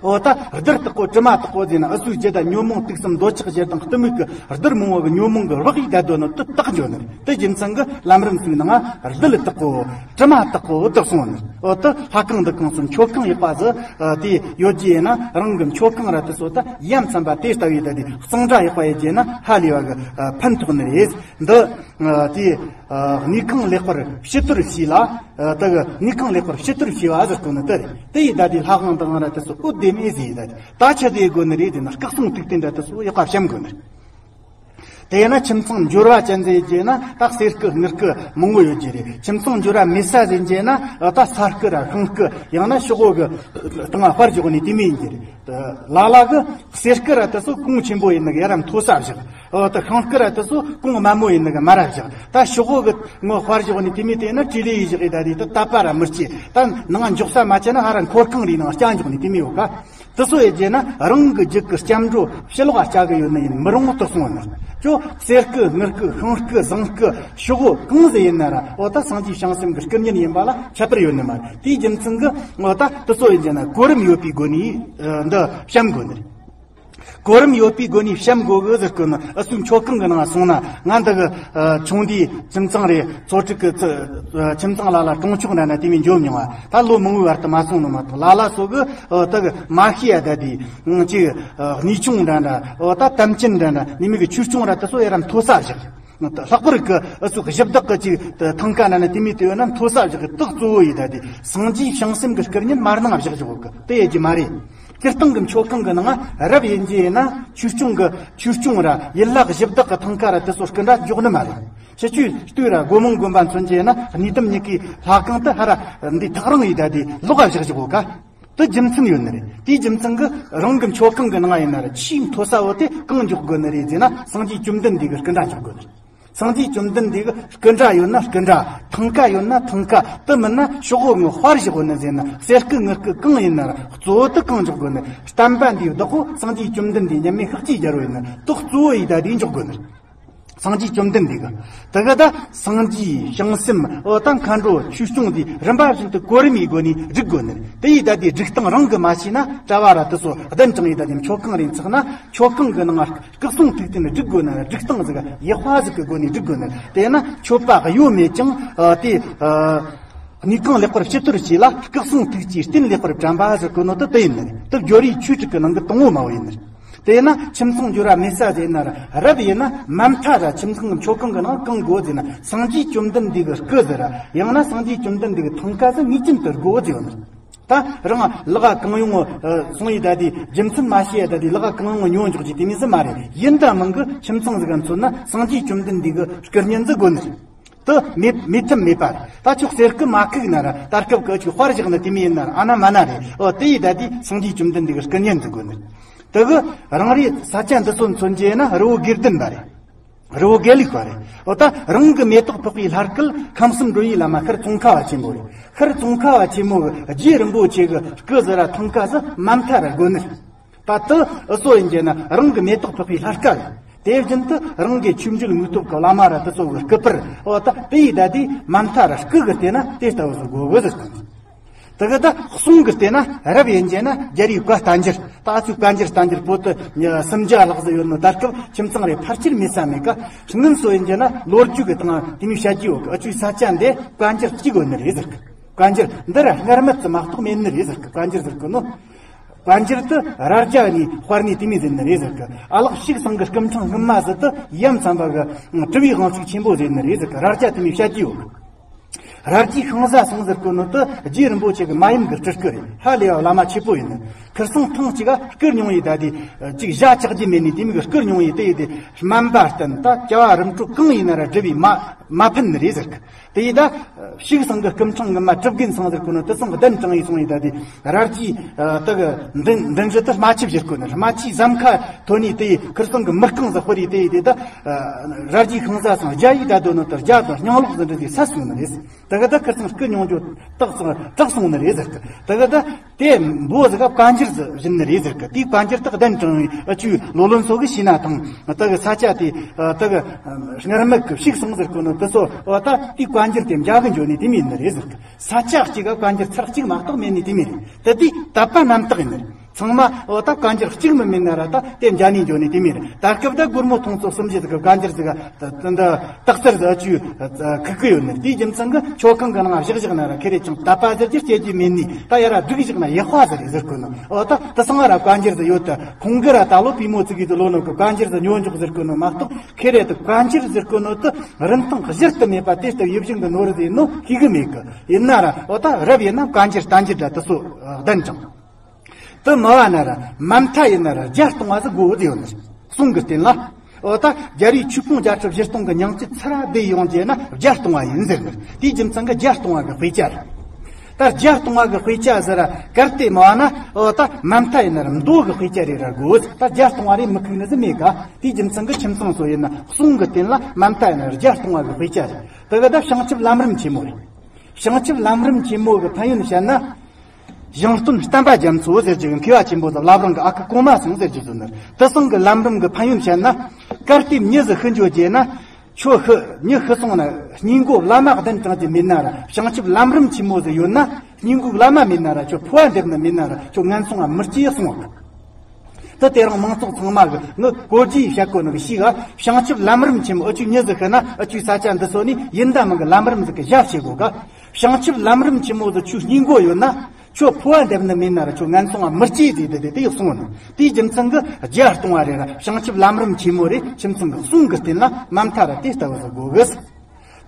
འོ་ད་རྡུལ་དག་གོ་དྲི་མ་དག་གོ་ཟེར་ན་ཨུ་ཚུགས་རྒྱུ་དང་ཉོན་མོངས་དུག་གསུམ་འདོད་ཆགས་ཞེ་སྡང་གཏི་མུག་གི་རྡུལ་མང་བོ་གི་ཉོན་མོངས་གི་རྦ་ཡིས་བསྡད་དོ་ནི་དེ་དག་འགྱོ་ནི་རེད། དེ་རྒྱུ་མཚན་གི་ལམ་རིམ་ཚུགས་ནང་རྡུལ་དག་གོ་དྲི་མ་དག་གོ་དག་སོང་ནི། འོ་ད་ལྷ་ཁང་འདུ་ཁང་སོགས་མཆོད་ཁང་ཡག་པ་ཟིག་དེ་ཡོད་རྒྱུ་ཡིན་ན་རང་གི་མཆོད་ཁང་ར་དེ་ཚོ་ད་ཡ་མཚན་པ་དེ་ལྟ་བུའི་ད་དེ་གཙང་སྦྲ་ཡག་པ་ཡོད་རྒྱུ་ན་ཧ་ལས་པ་གི་ཕན་ཐོགས་ནི་རེད། འདི་དེ་དངུལ་ཁང་ལེགས་པར་ཕྱི་དོར་བྱས་ལ། ད་གི་དངུལ་ཁང་ལེགས་པར་ཕྱི་དོར་བྱས་པ་ཟེར་གོ་ནི་དེ་རེད། དེ་ཡི་ད་དེ་ལྷ་ཁང་དང་ར་དེ་ཚོ་ཨུ་དེ་མེད་ཟེར་ཡི་ད་དེ་ད་ཆ་དེ་དགོས་ནི་རེད། དེ་ན་སྐུ་གསུང་ཐུགས་རྟེན་འདྲ་དེ་ཚོ་ཡག་པ་བཤམ་དགོས་ནི་རེད། དེ་ཡིན་ན་ཁྱིམ་ཚང་འབྱོར་བ་ཅན་ཟེར་རྒྱུ་ན་ད་གསེར་སྐུ་དངུལ་སྐུ་མང་བོ་ཡོད་རྒྱུ་རེད། ཁྱིམ་ཚང་འབྱོར་བ་མེད་ས་ཟེར་རྒྱུ་ན་ད་ས་སྐུ་ར་ཤིང་སྐུ་ཡང་ན་ཤོག་བུ་གི་སྟེང་ང་དཔར་འཇོག་ནི་དེ་མིན་རྒྱུ་རེད། ལ་ལ་གི་གསེར་སྐུ་ར་དེ་ཚོ་གོང་ཆེན་པོ་ཡིན་ནི་གི་ཡ་ར་མཐོ་ས་བཞག་འོ་ད་ཤིང་སྐུ་ར་དེ་ཚོ་གོང་དམའ་མོ་ཡིན་ནི་གི་དམའ་ར་བཞག་ད་ཤོག་བུ་གི་ངོ་དཔར་འཇོག་ནི་དེ་མིན། དེ་ན་བྲིས་ལེ་ཡི་བཞག་ཡི་ད་རེད། ད་དད་པ་ར་མི་སྐྱེ། ད་ནང་འཇོག་ས་མ་བྱས་ན་ཧ་ར་འཁོར་ཁང་རེའི་ནང་སྐྱ་འཇོག་ནི་དེ་མིན་ཡོད་ག་དེ་ཚོ་ཡི་རྗེས་ན་རང་གི་རྒྱུད་ཀྱི་སྐྱབས་འགྲོ་ཕྱི་ལོགས་ལ་བཅའ་གི་ཡོད་ན་ཡིན་མི་རུང་བ་དེ་གསུངས་ནི། ཅོ་གསེར་སྐུ་དངུལ་སྐུ་ཤིང་སྐུ་ཟངས་སྐུ་ཤོག་བུ་གང་ཟིག་ཡིན་ན་ར་འོ་ད་སངས་རྒྱས་བྱང་སེམས་ཀྱི་སྐུ་བརྙན་ཡིན་པ་ལ་ཁྱད་པར་ཡོད་ནི་མ་རེད། དེའི་རྒྱུ་མཚན་གི་འོ་ད་དེ་ཚོ་ཡི་རྗེས་ན་གོ་རིམ་ཡོད་པའི་སྒོ་ནས་འདི་བཤམ་དགོས་ནི་རེད། གོ་རིམ་ཡོད་པའི་སྒོ་ནས་བཤམ་དགོས་གི་ཟེར་གི་ནི་ཨུ་ཚུགས་མཆོད་ཁང་གི་ནང་སོང་ན་ང་འདི་གི་ཆུང་དུས་ཁྱིམ་ཚང་རེ་ཚོ་ཁྲིག་གི་ཁྱིམ་ཚང་ལ་ལ་གྲོང་ཆོག་འདྲ་ན་དེ་མིན་འཇོམས་མྱོང་བ། ད་ལོ་མང་བོའི་བར་དུ་མ་སོང་ནི་མ་གཏོགས་ལ་ལ་སོ་གི་ད་གི་མ་ཤེས་ཡ་ད་དེ་ཅིག་གནས་ཆུང་འདྲ་འདྲ་འོ་ད་དམ་ཅན་འདྲ་འདྲ་ནི་མི་གི་ཆོས་སྐྱོང་ར་དེ་ཚོ་ཡ་ར་མཐོ་ས་བཞག་ལྷག་པར་གི་ཨུ་ཚུགས་གཞི་བདག་གི་ཅིག་ཐང་ཀ་འདྲ་ན་དེ་མིན་དེ་ཡོད་ན་མཐོ་ས་བཞག་གི་དག་གཙོ་བོ་ཡི་ད་དེ་སངས་རྒྱས་བྱང་སེམས་ཀྱི་སྐུ་བརྙན་མར་ནང་བཞག་བཞག་གི་དེ་ཡི་རྒྱུ་མ་རེད། སྤྱིར་བཏང་གི་མཆོད་ཁང་གི་ནང་རབ་ཡིན་རྒྱུ་ཡིན་ན་ཆོས་སྐྱོང་གི་ཆོས་སྐྱོང་ར་ཡན་ལག་གཞི་བདག་གི་ཐང་ཀ་ར་དེ་ཚོ་སྐུ་འདྲ་འཇོག་ནི་མ་རེད། ཁྱེད་ཆོས་ལྟོས་ར་སྒོ་མང་དགོན་པ་མཚོན་རྒྱུ་ཡིན་ན་གནས་བརྟན་ཉིད་ཀྱི་ལྷ་ཁང་དུ་ཧ་ར་འདི་ཐག་རིང་ཡི་ད་དེ་ལོག་ག་བཞག་བཞག་གོ་ག་དེ་རྒྱུ་མཚན་ཡོད་ནི་རེད། དེའི་རྒྱུ་མཚན་གི་རང་གི་མཆོད་ཁང་གི་ནང་ཡིན་ན་ར་ཆེས་མཐོ་ས་བོ་དེ་གང་འཇོག་དགོས་ནི་རེད་ཟེར་ན་སངས་རྒྱས་བཅོམ་ལྡན་འདས་ཀྱི་སྐུ་འདྲ་འཇོག་དགོས་ནི་རེད། སངས་རྒྱས་བཅོམ་ལྡན་འདས་ཀྱི་སྐུ་འདྲ་ཡོད་ན་སྐུ་འདྲ། ཐང་ཀ་ཡོད་ན་ཐང་ཀ། དེ་མིན་ན་ཤོག་བུ་ངོ་དཔར་བཞག་ཡོད་ནི་ཟེར་ན་གསེར་སྐུ་དངུལ་སྐུ་གང་ཡིན་ན་ར་གཙོ་བོ་དེ་གང་འཇོག་དགོས་ནི། བསྟན་པ་འདིའི་བདག་པོ་སངས་རྒྱས་བཅོམ་ལྡན་འདས་མཉམ་མེད་ཤཱཀྱའི་རྒྱལ་པོ་ཡིན་ན་དེ་གཙོ་བོ་ཡི་ད་དེ་འཇོག་དགོས་ནི། སངས་རྒྱས་བཅོམ་ལྡན་འདས་ཀྱི་དེ་ག་ད་སངས་རྒྱས་བྱང་སེམས་འོ་ད་མཁའ་འགྲོ་ཆོས་སྐྱོང་འདི་རིམ་པ་བཞིན་དུ་གོ་རིམ་ཡི་སྒོ་ནས་སྒྲིག་དགོས་ནི། དེ་ཡི་ད་དེ་སྒྲིག་སྟངས་རང་གི་མ་ཤེས་ན་གྲྭ་བ་ར་དེ་ཚོ་གདན་དྲངས་ཡི་ད་དེ་མཆོད་ཁང་རེ་འཚོགས་ན་མཆོད་ཁང་གི་ནང་སྐུ་གསུང་ཐུགས་རྟེན་སྒྲིག་དགོས་ན་སྒྲིག་སྟངས་ཟིག་ཡག་པ་ཟིག་གི་སྒོ་ནས་སྒྲིག་དགོས་ནི། དེ་ན་མཆོད་པ་གཡོ་མེད་ཀྱང་དེ་དངུལ་ཁང་ལེགས་པར་ཕྱི་དོར་བྱས་ལ་སྐུ་གསུང་ཐུགས་ཀྱི་རྟེན་ལེགས་པར་བཀྲམ་པ་ཟེར་གོ་ནོ་དེ་དེ་ཡིན་ནི་རེད། དེ་སྦྱོར་བའི་ཆོས་དྲུག་གི་ནང་གི་དང་པོ་མ་བོ་ཡིན་ནི་རེད། དེ་ན་ཁྱིམ་ཚང་འབྱོར་བ་མེད་ས་ཟེར་ན་ར་རབ་ཡིན་ན་མ་མཐའ་ར་ཁྱིམ་ཚང་གི་མཆོད་ཁང་གི་ནང་གང་དགོས་ཟེར་ན་སངས་རྒྱས་བཅོམ་ལྡན་འདས་ཀྱི་སྐུ་ཟེར་ར་ཡང་ན་སངས་རྒྱས་བཅོམ་ལྡན་འདས་ཀྱི་ཐང་ཀ་ཟེར་ངེས་ཅན་དུ་དགོས་ཟེར་ཡོད་ནི། ད་རང་ལག་གང་ཡོང་སོང་ཡི་ད་དེ་རྒྱུ་མཚན་མ་ཤེས་ཡ་ད་དེ་ལག་གང་ཡོང་ཉོ་འཇོག་རྒྱུ་དེ་མིན་ཟེར་མ་རེད། ཡིན་ད་མིན་གི་ཁྱིམ་ཚང་ཟིག་ག་མཚོན་ན་སངས་རྒྱས་བཅོམ་ལྡན་འདས་ཀྱི་སྐུ་བརྙན་ཟིག་དགོས་ནི་རེད། དེ་མེད་མེད་ཐབས་མེད་པ་རེད། ད་ཁྱོད་གསེར་སྐུ་མ་ཁུག་ན་ར་ད་སྐབས་ཀྱི་ཁྱོད་དཔར་བཞག་ནི་དེ་མི་ཡིན་ན་ར་ཨ་ན་མ་ན་རེད། ཨོ་དེ་ཡི་ད་དེ་སངས་རྒྱས་བཅོམ་ལྡན་འདས་ཀྱི་སྐུ་བརྙན་དུ་དགོས་ནི། དེ་གི་རང་རེའི་ས་ཆ་འདི་ཚོ་མཚོན་རྒྱུ་ན་རི་བོ་དགེ་ལྡན་པ་རེད། རི་བོ་དགེ་ལུགས་པ་རེད། ཨོ་ད་རང་གི་མེ་ཏོག་ཕོག་པའི་ལྷ་སྐལ་ཁམས་གསུམ་འགྲོ་བའི་བླ་མ་ཤར་ཙོང་ཁ་པ་ཆེན་པོ་རེད། ཤར་ཙོང་ཁ་པ་ཆེན་མོ་གི་རྗེ་རིན་པོ་ཆེ་གི་སྐུ་ཟེར་ར་ཐང་ཀ་ཟེར་མ་མཐའ་ར་དགོས་ནི། ད་དེ་ཨུ་ཚོ་ཡིན་རྒྱུ་ན་རང་གི་མེ་ཏོག་ཕོག་པའི་ལྷ་སྐལ། དེ་བཞིན་དུ་རང་གི་ཆོས་འབྱོར་དངོས་སྟོབས་ཀྱི་བླ་མ་ར་དེ་ཚོ་གི་སྐུ་པར། འོ་ད་དེ་ཡི་ད་དེ་མ་མཐའ་ར་སྐུ་གི་སྟེང་ན་དེ་ལྟ་བུ་ཚོ་དགོས་གི་ཟེར་གི། དེ་གི་ད་གསུང་གི་སྟེང་ན་རབ་ཡིན་རྒྱུ་ན་རྒྱ་རིགས་བཀའ་བསྟན་འགྱུར། ད་ཨ་ཚོས་བཀའ་འགྱུར་བསྟན་འགྱུར་པོ་ཏི་སུམ་བརྒྱ་ལྷག་ཙམ་ཡོད་ནོ་ད་སྐབས་ཁྱིམ་ཚང་རེ་ཕལ་ཆེར་མེད་ས་མེད་ཀ། སྔོན་སོ་ཡིན་རྒྱུ་ན་ལོ་རྒྱུས་ཀྱི་སྟེང་དེ་མོའི་བཤད་རྒྱུ་ཡོད་གི། ཨ་ཚོའི་ས་ཆ་འདི་བཀའ་འགྱུར་གཅིག་ཡོད་ནི་རེད་ཟེར་གི། བཀའ་འགྱུར་འདི་ར་སྔར་མེད་ཙམ་མ་གཏོགས་མེད་ནི་རེད་ཟེར་གི། བཀའ་འགྱུར་ཟེར་གི་ནོ། བཀའ་འགྱུར་དུ་རྭ་རྒྱ་ནས་དཔར་ནས་དེ་མོ་ཟེར་ནི་རེད་ཟེར་གི། ཨ་ལགས་ཤིག་ཚང་གི་སྐུ་ཕྲེང་སྔོན་མ་ཟིག་ཏུ་ཡ་མཚན་པ་གི་དྲི་བའི་དབང་ཕྱུག་ཆེན་པོ་ཟེར་ནི་རེད་ཟེར་གི། རྭ་རྒྱ་དེ་མོའི་བཤད་རྒྱུ་ཡོད་གི། རྭ་རྒྱའི་ཤིང་བཟའ་ཚང་ཟེར་གོ་ནོ་དུ་རྗེ་རིན་པོ་ཆེ་གི་མ་ཡུམ་གི་སྤྲུལ་སྐུ་རེད། ཧ་ལས་ཡ་བླ་མ་ཆེ་པོ་ཡིན་ནི། ཁིར་སང་ཐེངས་གཅིག་ག་བསྐུར་མྱོང་ཡི་ད་དེ་གཅིག་ཞྭ་ཆག་རྒྱུ་མེད་ནི་དེ་མིག་གི་བསྐུར་མྱོང་ཡི་དེ་ཡི་དེ་སྨན་པ་བསྟེན་ད་བྱ་བ་རིམ་གྲོ་གང་ཡིན་ན་ར་སྒྲུབ་ཡི་མ་མ་ཕན་ནི་རེད་ཟེར་གི། དེ་ཡི་ད་ཕྱུགས་སང་གི་སྐུ་ཕྲེང་གི་མ་གྲུབ་རྒན་ཚང་ཟེར་གོ་ནོ་དེ་སང་གི་གདན་དྲངས་ཡི་སོང་ཡི་ད་དེ་ར་རྒྱའི་དེ་གི་མདུན་མདུན་རི་དུ་རྨ་ཆུ་བཞུར་གོ་ནི་རྨ་ཆུའི་ཟམ་ཁ་ཐོན་ནི་དེ་ཡི་ཁིར་སང་གི་མི་རྐང་ཟིག་དཔེ་རེད་དེ་ཡི་དེ་ད་ར་རྒྱའི་ཤིང་བཟའ་སང་རྒྱ་ཡི་ད་དོ་ནོ་དེ་རྒྱ་དང་སྙིང་ལོག་ཟིག་འདྲ་དེ་ས་སོང་ནི་རེད། དེ་ག་ད་ཁིར་ཚང་སྐུ་མྱོང་རྒྱུ་རྟགས་སོང་གྲགས་སོང་ནི་རེད་ཟེར་གི། དེ་ག་ད་དེ་འབོ་ཟིག་ག་བཀའ་འགྱུར་ཟིག་བཞིན་ནི་རེད་ཟེར་གི། དེའི་བཀའ་འགྱུར་དག་གདན་དྲངས་ཨ་ཆུའི་ལོ་ལོན་སོ་གི་ཤི་ན་དང་དེ་གི་ས་ཆ་དེ་དེ་གི་སྔར་མེད་གི་ཕྱུགས་སོང་ཟེར་གོ་ནོ་དེ་སོ་འོ་ད་དེའི་བཀའ་འགྱུར་དེ་འཇག་གི་འཇོ་ནི་དེ་མིན་ནི་རེད་ཟེར་གི། ས་ཆ་གཅིག་ག་བཀའ་འགྱུར་ཚར་གཅིག་མ་གཏོགས་མེད་ནི་དེ་མིན་རེད། དེ་དེའི་དད་པ་རྣམ་དག་ཡིན་ནི་རེད། ཚང་མ་འོ་ད་བཀའ་འགྱུར་གཅིག་མི་མིན་ན་ར་ད་དེ་འཇའ་ནས་འཇོ་ནས་དེ་མིན་རེད། ད་སྐབས་ད་སྒོར་མོ་ཐོང་ཚོ་གསུམ་བཞི་ཟིག་གི་བཀའ་འགྱུར་ཟིག་ག་ད་ད་ད་རྟགས་གསལ་ཟིག་ཨ་ཆུ་ཁུག་གི་ཡོད་ནི་དེའི་རྒྱུ་མཚན་གི་ཆོ་ཁང་གི་ནང་བཞག་བཞག་ན་ར་ཁེ་རེ་ཅང་དད་པ་ཟེར་རྒྱུ་སྐྱེ་རྒྱུ་མེད་ནི་ད་ཡ་ར་སྒྲིག་བཞག་ན་ཡག་པ་ཟིག་རེད་ཟེར་གོ་ནོ། འོ་ད་དེ་སང་ར་བཀའ་འགྱུར་ཟིག་ཡོད་ད་ཁོང་གི་ར་ད་ལོ་པུས་མོ་ཙི་གི་ཟིག་ལོ་ནོ་གི་བཀའ་འགྱུར་ཟིག་ཉོ་འཇོག་ཟེར་གོ་ནོ་མ་གཏོགས་ཁེ་རེ་ད་བཀའ་འགྱུར་ཟེར་གོ་ནོ་ད་རིན་ཐང་གཞིར་དུ་མེད་པ་དེ་ལྟ་ཡིད་བཞིན་གི་ནོར་ཟིག་ནོ་ཤེས་གི་མེད་གི། ཡིན་ན་ར་འོ་ད་རབ་ཡིན་ན་བཀའ་འགྱུར་བསྟན་འགྱུར་ད་དེ་སོ་གདན་དྲངས། དེ་མ་བ་ན་ར་མ་མཐའ་ཡིན་ན་ར་བརྒྱ་སྟོང་བ་ཟིག་དགོས་ཡོད་ནི་གསུང་གི་རྟེན་ལ། འོ་ད་རྒྱལ་བའི་ཆོས་ཕུང་བརྒྱ་ཁྲི་བཞི་སྟོང་གི་མྱང་ཚིག་ཚུར་ར་བསྡུས་ཡོང་རྒྱུ་ན་བརྒྱ་སྟོང་བ་ཡིན་ཟེར་གི། དེའི་རྒྱུ་མཚན་གི་བརྒྱ་སྟོང་བ་གི་དཔེ་ཆ་རེད། ད་བརྒྱ་སྟོང་བ་གི་དཔེ་ཆ་ཟེར་ར་གལ་ཏེ་མ་བ་ན་འོ་ད་མ་མཐའ་ཡིན་ན་ར་མདོ་གི་དཔེ་ཆ་རེ་ར་དགོས། ད་བརྒྱ་སྟོང་བ་རེ་མི་ཁུག་ནི་ཟིག་མེད་ག། དེའི་རྒྱུ་མཚན་གི་ཁྱིམ་ཚང་སོ་ཡིན་ན་གསུང་གི་རྟེན་ལ་མ་མཐའ་ཡིན་ན་ར་བརྒྱ་སྟོང་བ་གི་དཔེ་ཆ་རེད། དེ་གི་ད་བྱང་ཆུབ་ལམ་རིམ་ཆེན་མོ་རེད། བྱང་ཆུབ་ལམ་རིམ་ཆེན་མོ་གི་ཕན་ཡོན་བཤད་ན། ཞིང་སྟོན་བསྟན་པ་རྒྱ་མཚོ་ཟེར་གྱི་མཁས་པ་ཆེན་པོ་དང་བླ་བྲང་གི་ཨ་ཁུ་གོང་མ་ཚང་ཟེར་གྱི་ཟེར་ནི་དེ་ཚང་གི་ལམ་རིམ་གི་ཕན་ཡོན་བཤད་ན། གལ་ཏེ་མྱི་ཟིག་ཤི་འགྱོ་རྒྱུ་ན། ཁྱོད་ཤི་མྱི་ཤི་སོང་ན་སྙིང་གོ་བླ་མ་གདན་དྲངས་ཀྱི་མེད་ན་ར་བྱང་ཆུབ་ལམ་རིམ་ཆེན་མོ་ཟིག་ཡོད་ན་སྙིང་གོ་བླ་མ་མེད་ན་ར་ཁྱོད་འཕོ་བ་འདེབས་ནི་མེད་ན་ར་ཁྱོད་ངན་སོང་ང་མི་སྐྱེ་གསུང་བ། ད་དེ་རིང་མང་ཚོགས་ཚང་མ་གི་ངི་གོ་རྒྱུའི་བཤད་གོ་ནི་གི་ཤིག་ག་བྱང་ཆུབ་ལམ་རིམ་ཆེན་མོ་ཨུ་ཆུ་མྱི་ཟིག་ཤི་ན་ཨུ་ཆུའི་ས་ཆ་འདི་སོ་ནི་ཡིན་ད་མིན་གི་ལམ་རིམ་ཟིག་གི་ཞབས་ཕྱི་གོ་ག། བྱང་ཆུབ་ལམ་རིམ་ཆེན་མོ་ཟིག་ཆུ་སྙིང་གོ་ཡོད་ན་ཁྱོད་འཕོ་བ་འདེབས་ནི་མིན་ན་ར་ཁྱོད་ངན་སོང་བ་མི་སྐྱེ་ཟིག་དེ་དེ་དེ་ཡག་སོང་ནི་དེའི་རྒྱུ་མཚན་གི་བརྒྱ་སྟོང་བ་རེ་ར་བྱང་ཆུབ་ལམ་རིམ་ཆེན་མོ་རེ་ཁྱིམ་ཚང་གི་གསུང་གི་རྟེན་ལ་མ་མཐའ་ར་དེ་ལྟ་བུ་ཟིག་དགོས་གི།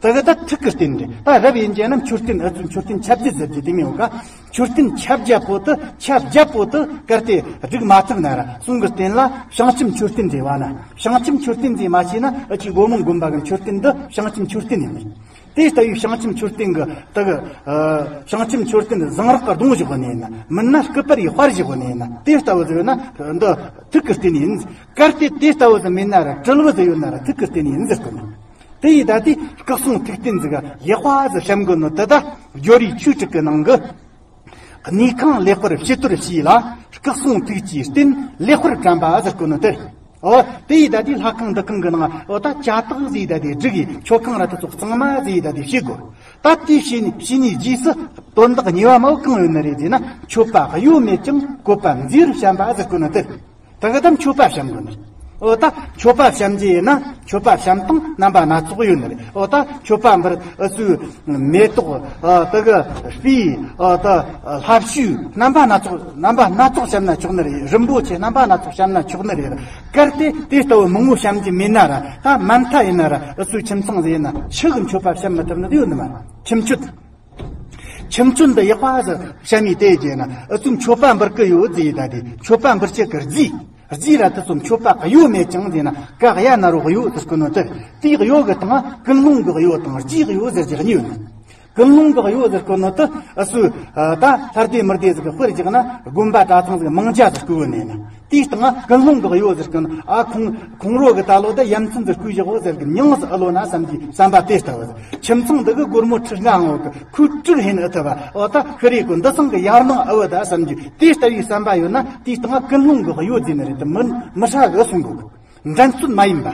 ད་གི་ད་ཐུགས་ཀྱི་རྟེན་རེད། ད་རབ་ཡིན་གྱི་ན་མཆོད་རྟེན་ཨ་ཚུ་མཆོད་རྟེན་ཆ་བརྒྱད་ཟེར་གྱི་དེ་མི་ཡོང་ག། མཆོད་རྟེན་ཆ་བརྒྱད་པོ་དུ་ཆ་བརྒྱད་པོ་དུ་གལ་ཏེ་སྒྲིག་མ་ཐུབ་ན་ར་གསུང་གི་རྟེན་ལ་བྱང་ཆུབ་མཆོད་རྟེན་རེད་བ་ན། བྱང་ཆུབ་མཆོད་རྟེན་ཟེར་མ་ཤེས་ན་ཨ་ཅི་སྒོ་མང་དགོན་པ་གི་མཆོད་རྟེན་འདི་བྱང་ཆུབ་མཆོད་རྟེན་ཡིན་མིན། དེ་ལྟ་བུའི་བྱང་ཆུབ་མཆོད་རྟེན་གི་ད་གི་བྱང་ཆུབ་མཆོད་རྟེན་ཟངས་རག་གི་སྡོང་བཞག་ནས་ཡིན་ན་མིན་ན་སྐུ་པར་ཡི་དཔར་བཞག་ནས་ཡིན་ན་དེ་ལྟ་བུ་ཟིག་ཡོད་ན་འདི་ཐུགས་ཀྱི་རྟེན་ཡིན། གལ་ཏེ་དེ་ལྟ་བུ་ཟིག་མེད་ན་ར་དྲིལ་བུ་ཟིག་ཡོད་ན་ར་ཐུགས་ཀྱི་རྟེན་ཡིན་ཟེར་གོ་ནི། དེ་ཡི་ད་དེ་སྐུ་གསུང་ཐུགས་རྟེན་ཟིག་ཡག་པ་ཟིག་བཤམ་དགོས་ནོ་དེ་ད་སྦྱོར་བའི་ཆོས་དྲུག་གི་ནང་གི་གནས་ཁང་ལེགས་པར་ཕྱི་དོར་བྱས་ལ་སྐུ་གསུང་ཐུགས་ཀྱི་རྟེན་ལེགས་པར་བཀྲམ་པ་ཟེར་གོ་ནོ་དེ་རེད། འོ་དེ་ཡི་ད་དེ་ལྷ་ཁང་འདུ་ཁང་གི་ནང་འོ་ད་ཇ་དག་ཟིག་ད་དེ་སྒྲིག་ཡི་མཆོད་ཁང་ར་དེ་ཚོ་གཙང་མ་ཟིག་ད་དེ་བྱེད་དགོས། ད་དེ་བྱས་ནས་བྱས་ནས་རྗེས་སུ་དོན་དག་གཉིས་པ་མ་བོ་གང་ཡོད་ནི་རེད་ཟེར་ན་མཆོད་པ་གཡོ་མེད་ཅིང་བཀོད་པ་མཛེས་པར་བཤམས་པ་ཟེར་གོ་ནོ་དེ་རེད། ད་གི་ད་མཆོད་པ་བཤམས་དགོས་ནི། འོ་ད་མཆོད་པ་བཤམས་རྒྱུ་ཡིན་ན་མཆོད་པ་བཤམས་སྟངས་རྣམ་པ་སྣ་ཚོགས་ཡོད་ནི་རེད། འོ་ད་མཆོད་པ་འབུལ་ཨུ་ཚུའི་མེ་ཏོག་ཨ་ད་གི་སྤོས་ཨ་ད་ལྷ་བཤོས་རྣམ་པ་སྣ་ཚོགས་རྣམ་པ་སྣ་ཚོགས་བཤམས་ན་ཆོག་ནི་རེད། རིན་པོ་ཆེ་རྣམ་པ་སྣ་ཚོགས་བཤམས་ན་ཆོག་ནི་རེད། གལ་ཏེ་དེ་ལྟ་བུ་མང་པོ་བཤམས་རྒྱུ་མེད་ན་ར་ད་མ་མཐའ་ཡིན་ན་ར་ཨུ་ཚུའི་ཁྱིམ་ཚང་ཟིག་ཡིན་ན་ཆུ་གི་མཆོད་པ་བཤམས་མི་ཐུབ་ནི་ཡོད་ནི་མ་རེད། ཁྱིམ་མཆོད། ཁྱིམ་མཆོད་འདི་ཡག་པ་ཟིག་བཤམས་ཡི་དེ་རྗེས་ན་ཨུ་ཚུ་མཆོད་པ་འབུལ་གི་ཡོད་ཟེར་ཡི་ད་དེ་མཆོད་པ་འབུལ་བྱེད་གི་རྫས། རྫས་ར་དེ་ཚོ་མཆོད་པ་གཡོ་མེད་ཅིང་ཟེར་ན་ག་གཡའ་ན་རོ་གཡོ་ཟེར་གོ་ནོ་དེ། དེའི་གཡོ་གི་སྟེང་ཀུན་སློང་གི་གཡོ་དང་རྫས་གཡོ་ཟེར་གྱི་གཉིས་ཡོད་ནི། ཀུན་སློང་གི་གཡོ་ཟེར་གོ་ནོ་དེ་ཨུ་ཚུ་ད་ལྷ་སྡེ་མི་སྡེ་ཟིག་གི་དཔེར་བཞག་ན་དགོན་པ་གྲྭ་ཚང་ཟིག་མང་ཇ་ཟིག་བསྐོལ་ནས་ན། དེའི་སྟེང་ཀུན་སློང་གི་གཡོ་ཟེར་གི་ན་ཨ་ཁོང་ཁོང་རོ་གི་ད་ལོ་ད་ཡ་མཚན་ཟིག་བསྐོལ་བཞག་གོ་ཟེར་གི་མྱིང་ཟིག་ཨ་ལོ་ན་བསམ་གྱི་བསམ་པ་དེ་ལྟ་བུ་ཟིག་ཁྱིམ་ཚང་འདི་གི་སྒོར་མོ་ཁྲི་ལྔ་འོག་གི་ཁོས་དཀྲུག་ཧེ་ནི་ཨེ་ཐུབ་བ། འོ་ད་ཁི་རེ་ཀོ་འདི་ཚང་གི་ཡར་ནང་ཨ་བུ་ད་བསམ་གྱི་དེ་ལྟ་བུའི་བསམ་པ་ཡོད་ན་དེའི་སྟེང་ཀུན་སློང་གི་གཡོ་ཟེར་ནི་རེད། དེ་མི་མི་ཧྲ་གི་གསུང་གོ་འགྲན་རྩོད་མ་ཡིན་པ།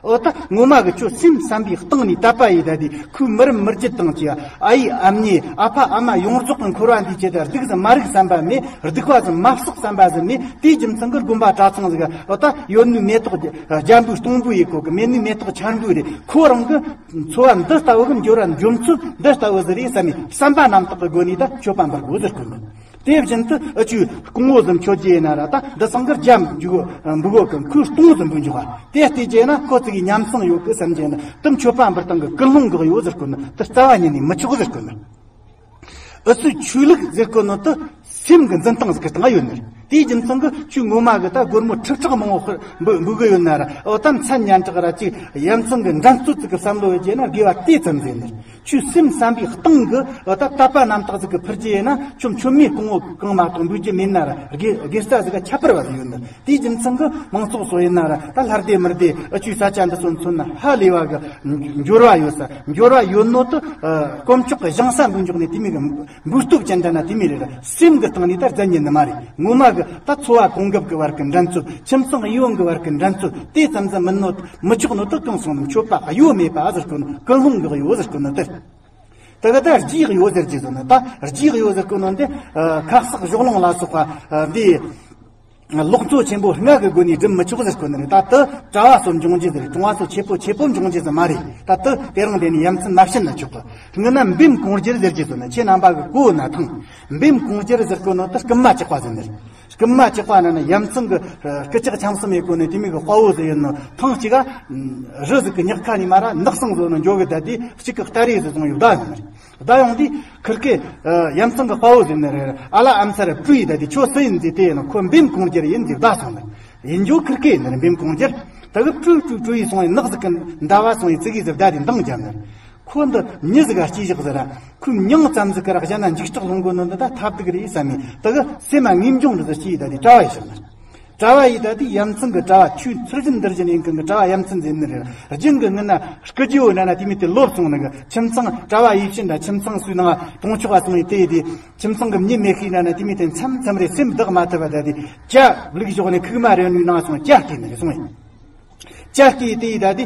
འོ་ད་ངོ་མ་གི་ཁྱོད་སེམས་བསམ་པའི་སྟེང་ནས་དད་པ་ཡི་ད་དེ་ཁོའི་མི་རབས་མི་རྒྱུད་དང་གི་ཨ་ཡེ་ཨ་མྱེས་ཨ་ཕ་ཨ་མ་ཡོངས་རྫོགས་གི་འཁོར་བ་འདིའི་ཆེད་དུ་སྡུག་ཟིག་མ་རིག་བསམ་པ་མེད། སྡིག་པ་ཟིག་མ་བསགས་བསམ་པ་ཟིག་མེད། དེའི་རྒྱུ་མཚན་གི་དགོན་པ་གྲྭ་ཚང་ཟིག་འོ་ད་ཡོད་ནི་མེ་ཏོག་རྒྱ་འབུའི་སྟོང་འབུ་ཡི་གོ་གི་མེད་ནི་མེ་ཏོག་ཆར་འབུ་རེད། ཁོ་རང་གི་འཚོ་བ་འདི་ལྟ་བུ་གི་འབྱོར་བ་འཇོམས་ཚུལ་འདི་ལྟ་བུ་ཟིག་རེད་བསམ་ནས་བསམ་པ་རྣམ་དག་གི་སྒོ་ནས་ད་མཆོད་པ་འབུལ་དགོས་ཟེར་གོ་ནི། དེ་བཞིན་དུ་ཨ་ཆུ་སྐུ་ངོ་ཟིག་མཆོད་རྒྱུ་ཡིན་ན་ར་ད་འདི་ཚང་གི་རྒྱ་འབུ་གོ་འབུ་གོ་གི་ཁོས་སྟོང་ཟིག་འབུ་འཇོག་པ་དེ་ལྟས་རྒྱུ་ན་ཁོ་ཚིག་གི་ཉམས་སང་ཡོད་གི་བསམ་རྒྱུ་ན་དེ་མཆོད་པ་འབུལ་སྟངས་གི་ཀུན་སློང་གི་གཡོ་ཟེར་གོ་ནི་དེ་རྩ་བ་ཉིད་ནས་མི་ཆོག་ཟེར་གོ་ནི། ཨུ་ཚུའི་ཆོས་ལུགས་ཟེར་གོ་ནོ་དེ་སེམས་ཀྱི་འཛིན་སྟངས་ཟེར་གི་སྟངས་ཡོད་ནི། དེའི་རྒྱུ་མཚན་གྱིས་ཁྱོད་ངོ་མ་གི་ད་སྒོར་མོ་ཁྲི་ཕྲག་མང་པོ་འབུ་འབུ་གི་ཡོད་ན་ར། འོ་ད་མཚན་སྙན་གྲགས་ར་ཅིག་ཡ་མཚན་གྱི་འགྲན་རྩོད་ཅིག་གི་བསམ་བློ་ཡོད་ཀྱི་ན་དགེ་བ་དེ་ཙམ་ཟིག་ནི། ཁྱོད་སེམས་བསམ་པའི་སྟེང་གི་འོ་ད་དད་པ་རྣམ་དག་ཟིག་གི་ཕུར་རྒྱུ་ཡིན་ན། ཁྱོད་མཆོད་མེ་གང་བོ་གང་མ་གཏོགས་འབུལ་རྒྱུ་མེད་ན་ར། དགེ་དགེ་རྩ་ཟིག་ག་ཁྱད་པར་བ་ཟིག་ཡོད་ནི། དེའི་རྒྱུ་མཚན་གྱིས་མང་ཚོགས་ཚོ་ཡིན་ན་ར། ད་ལྷ་སྡེ་མི་སྡེ་ཨ་ཆུའི་ས་ཆ་འདི་ཚོ་མཚོན་ན་ཧ་ལས་པ་གི་འབྱོར་བ་ཡོད་ས། འབྱོར་བ་ཡོད་ནོ་དུ་དཀོན་མཆོག་གི་ཞིང་ས་འབུལ་འཇོག་ནས་དེ་མོ་གི་འབུལ་སྟོབས་ཅན་འདྲ་ན་དེ་མོ་རེད། སེམས་གི་སྟེང་ནས་ད་རྫ་ཉིད་ནི་མ་རེད། ངོ་མ་གི་ད་འཚོ་བ་གོང་འགབ་གི་བར་གི་འགྲན་རྩོད། ཁྱིམ་ཚང་གཡས་གཡོན་གི་བར་གི་འགྲན་རྩོད་དེ་ཙམ་ཙམ་མིན་ནོ། མི་ཆོག་ནོ་དུ་གང་སོང་ནམ་མཆོད་པ་གཡོ་མེད་པ་ཟེར་གོ་ནོ། ཀུན་སློང་གི་གཡོ་ཟེར་གོ་ནོ་དེ། དེ་ག་ད་རྗེས་གཡོ་ཟེར་གྱི་ཟེར་ན། ད་རྗེས་གཡོ་ཟེར་གོ་ནོ་འདི་ཁ་གསག་གཞོགས་སློང་ལ་སོགས་པ་འདི། ལོག་འཚོ་ཆེན་པོ་ལྔ་གི་སྒོ་ནས་སྒྲུབ་མི་ཆོག་ཟེར་གོ་ནི་རེད། ད་དུ་གྲྭ་བ་སོགས་འབྱུང་རྒྱུ་ཟེར། གྲོང་བ་སོགས་ཆེ་པོ་ཆེ་པོ་འབྱུང་རྒྱུ་ཟེར་མ་རེད། ད་དུ་དེ་རིང་དེ་ནས་ཡ་མཚན་མ་བྱིན་ན་ཆོག་གི། སྔོན་ན་འབེམ་གོང་བསྒྱུར་ཟེར་གྱི་ཟེར་ན། ཁྱེད་རྣམ་པ་གི་གོ་ན་ཐང་། འབེམ་གོང་བསྒྱུར་ཟེར་གོ་ནོ་དུ་རྐུན་མ་བཅག་པ་ཟེར་ནི་རེད། རྐུན་མ་བཅག་པ་ན་ནི་ཡ་མཚན་གི་རྐུ་བཅག་ཆམ་གསུམ་ཡེ་གོ་ནི་དེ་མོ་གི་དཔའ་བོ་ཟེར་ཡོད་ནོ། ཐང་གཅིག་ག་རི་ཟིག་གི་ཉག་ཁ་ནས་མར་ནགས་སྲང་བཟོ་ནོ་འཇོག་གི་ད་དེ་གཅིག་གི་སྟ་རེ་ཟིག་བཟུང་ཡོད་ད་ཟེར་ནི་རེད། ད་ཡོང་དུས་ཁིར་ཀའི་ཡ་མཚན་གི་དཔའ་བོ་ཟེར་ནི་རེད། ཨ་ལ་ཨམ་སར་བྲོས་ཡི་ད་དེ་ཁྱོད་སུ་ཡིན་ཟེར། དེ་ཡིན་ན་ཁོ་འབེམ་གོང་བསྒྱུར་ཡིན་ཟེར་བདའ་སོང་ནི། ཡིན་རྒྱུ་ཁིར་ཀའི་ཡིན་ནི་འབེམ་གོང་བསྒྱུར། ད་གི་བྲོས་བྲོས་བྲོས་ཡི་སོང་ཡི། ནགས་ཟིག་གི་འདབས་བ་སོང་ཡི། ཙི་གི་ཟིག་བདའ་དེ་འདང་རྒྱབ་ནི། ཁོ་འདི་མྱི་ཟིག་ག་སྐྱེས་བཞག་ཟེར་ར། ཁོའི་མྱིང་ཙམ་ཟིག་གི་ར་གཞན་ན་འཇིགས་སྐྲག་སློང་གོ་ནི་འདི་ད་ཐབས་སྡུག་རེད་བསམ་ནི། ད་གི་སེམས་མ་ངེས་འབྱུང་འདི་ཟིག་སྐྱེས་ཡི་ད་དེ་གྲྭ་བ་ཡི་བཞག་ནི། གྲྭ་བ་ཡི་ད་དེ་ཡ་མཚན་གི་གྲྭ་བ། ཆོས་ཚུལ་བཞིན་འདིར་བཞིན་ཡིན་མཁན་གི་གྲྭ་བ་ཡ་མཚན་ཟེར་ནི་རེད། རྒྱུན་གི་ངི་ན་སྐུ་རྒྱུ་བོ་ན་ན་དེ་མོ་དེ་ལོབས་སོང་ནི་གི། ཁྱིམ་ཚང་གྲྭ་བ་ཡིད་བཞིན་དང་ཁྱིམ་ཚང་སུའི་ནང་གྲོང་ཆོག་ག་སོང་ཡི་དེ་ཡི་དེ། ཁྱིམ་ཚང་གི་མྱི་མེད་ཤེས་ན་ན་དེ་མོ་དེ་མཚམས་མཚམས་རེ་སེམས་བདག་མ་ཐུབ་པ་ད་དེ་ཇ་བླུགས་ཞོག་ནས་ཁུག་མ་རེ་ནུས་ནང་སོང་ཇ་སྐྱེས་ནི་རེད་སོང་ཡི། ཇ་སྐྱེས་དེ་ཡི་ད་དེ་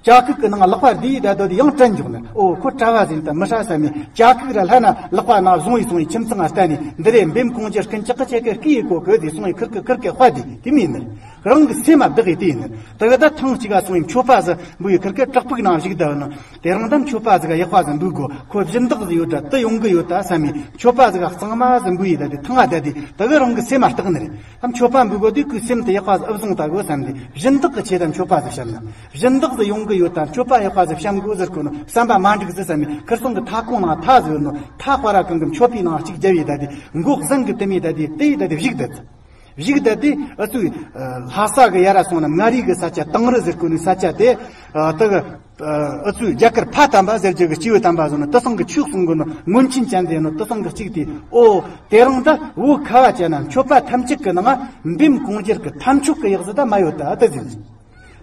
ཇ་ཁུག་གི་ནང་ལག་པ་བསྡུས་ཡི་ད་དོ་དེ་ཡང་དྲན་འཇོག་ནི། ཨོ་ཁོ་གྲྭ་བ་ཟིན་ད་མི་ཧྲ་བསམ་ནས་ཇ་ཁུག་ར་ལྷ་ན་ལག་པ་ནང་བཟུང་ཡི་སོང་ཡི། ཁྱིམ་ཚང་ང་བལྟ་ནས་འདི་རེད། འབེམ་གོང་བསྒྱུར་རྐུན་ཇག་གི་ཆེད་གི་སྐུ་ཡི་གོ་གི་ཟེར་སོང་ཡི། ཁིར་གི་ཁིར་གི་དཔའ་དེ་དེ་མིན་ནི། རང་གི་སེམས་མ་བདག་ཡི་དེ་ཡིན་ནི། ད་གི་ད་ཐེངས་གཅིག་ག་སོང་ཡི་མཆོད་པ་ཟིག་འབུལ་ཡི། ཁིར་གི་བྲག་ཕུག་ནང་བཞུགས་བསྡད་ནི། དེ་རིང་ད་མཆོད་པ་ཟིག་ག་ཡག་པ་ཟིག་འབུལ་དགོ། ཁོ་སྦྱིན་བདག་ཟིག་ཡོད་དྲ་དུ་ཡོང་གི་ཡོད་ད་བསམ་ནས་མཆོད་པ་ཟིག་ག་གཙང་མ་ཟིག་འབུལ་ཡི། ད་དེ་ཐང་ང་བསྡད་དེ་ད་གི་རང་གི་སེམས་མ་བརྟག་ནི་རེད། ཨ་མཆོད་པ་འབུལ་དགོ་དུས་ཁོའི་སེམས་དེ་ཡག་པ་ཟིག་ཨེ་བཟུང་ད་གོ་བསམ་ནས་སྦྱིན་བདག་གི་ཆེད་དུ་མཆོད་པ་ཟིག་བཤམས་ན། སྦྱིན་བདག་ཟིག་ཡོང་གི་ཡོད་ད། མཆོད་པ་ཡག་པ་ཟིག་བཤམས་དགོ་ཟེར་གོ་ནོ་བསམ་པ་མ་འགྲིག་ཟིག་བསམ་ནས་ཁིར་ཚང་གི་མཐའ་ཁོང་ནང་ཐག་ཟིག་ཡོད་ནོ། ཐག་པ་ར་གང་གི་མཆོད་པའི་ནང་གཅིག་བརྒྱབ་ཡི། ད་དེ་མགོ་བཟང་གི་དེ་མོ་ད་དེ་དེ་ཡི་ད་དེ་བཞུགས་བསྡད། བཞུགས་བསྡད་དེ་ཨ་ཚུ་ལྷ་ས་གི་ཡ་ར་སོང་ན་མངའ་རིས་གི་ས་ཆ་དིང་རི་ཟེར་གོ་ནི་ས་ཆ་དེ། ཨ་ད་གི་ཨ་ཚུ་རྒྱ་གར་ཕ་དམ་པ་ཟེར་རྒྱུ་གི་སྐྱེས་བུ་དམ་པ་ཟེར་ནི་དེ་ཚང་གི་ཆོས་གསུང་གོ་ནི་སྔོན་ཆད་ཅན་ཟེར་ནི་དེ་ཚང་གི་གཅིག་དེ། ཨོ་དེ་རིང་ད་བོད་ཁ་བ་ཅན་ན་མཆོད་པ་ཐམས་ཅད་གི་ནང་འབེམ་གོང་བསྒྱུར་གི་ཐམས་ཅད་གི་ཡག་ཟིག་ད་མ་ཡོད་ད་ཨ་ད་ཟེར་ནི།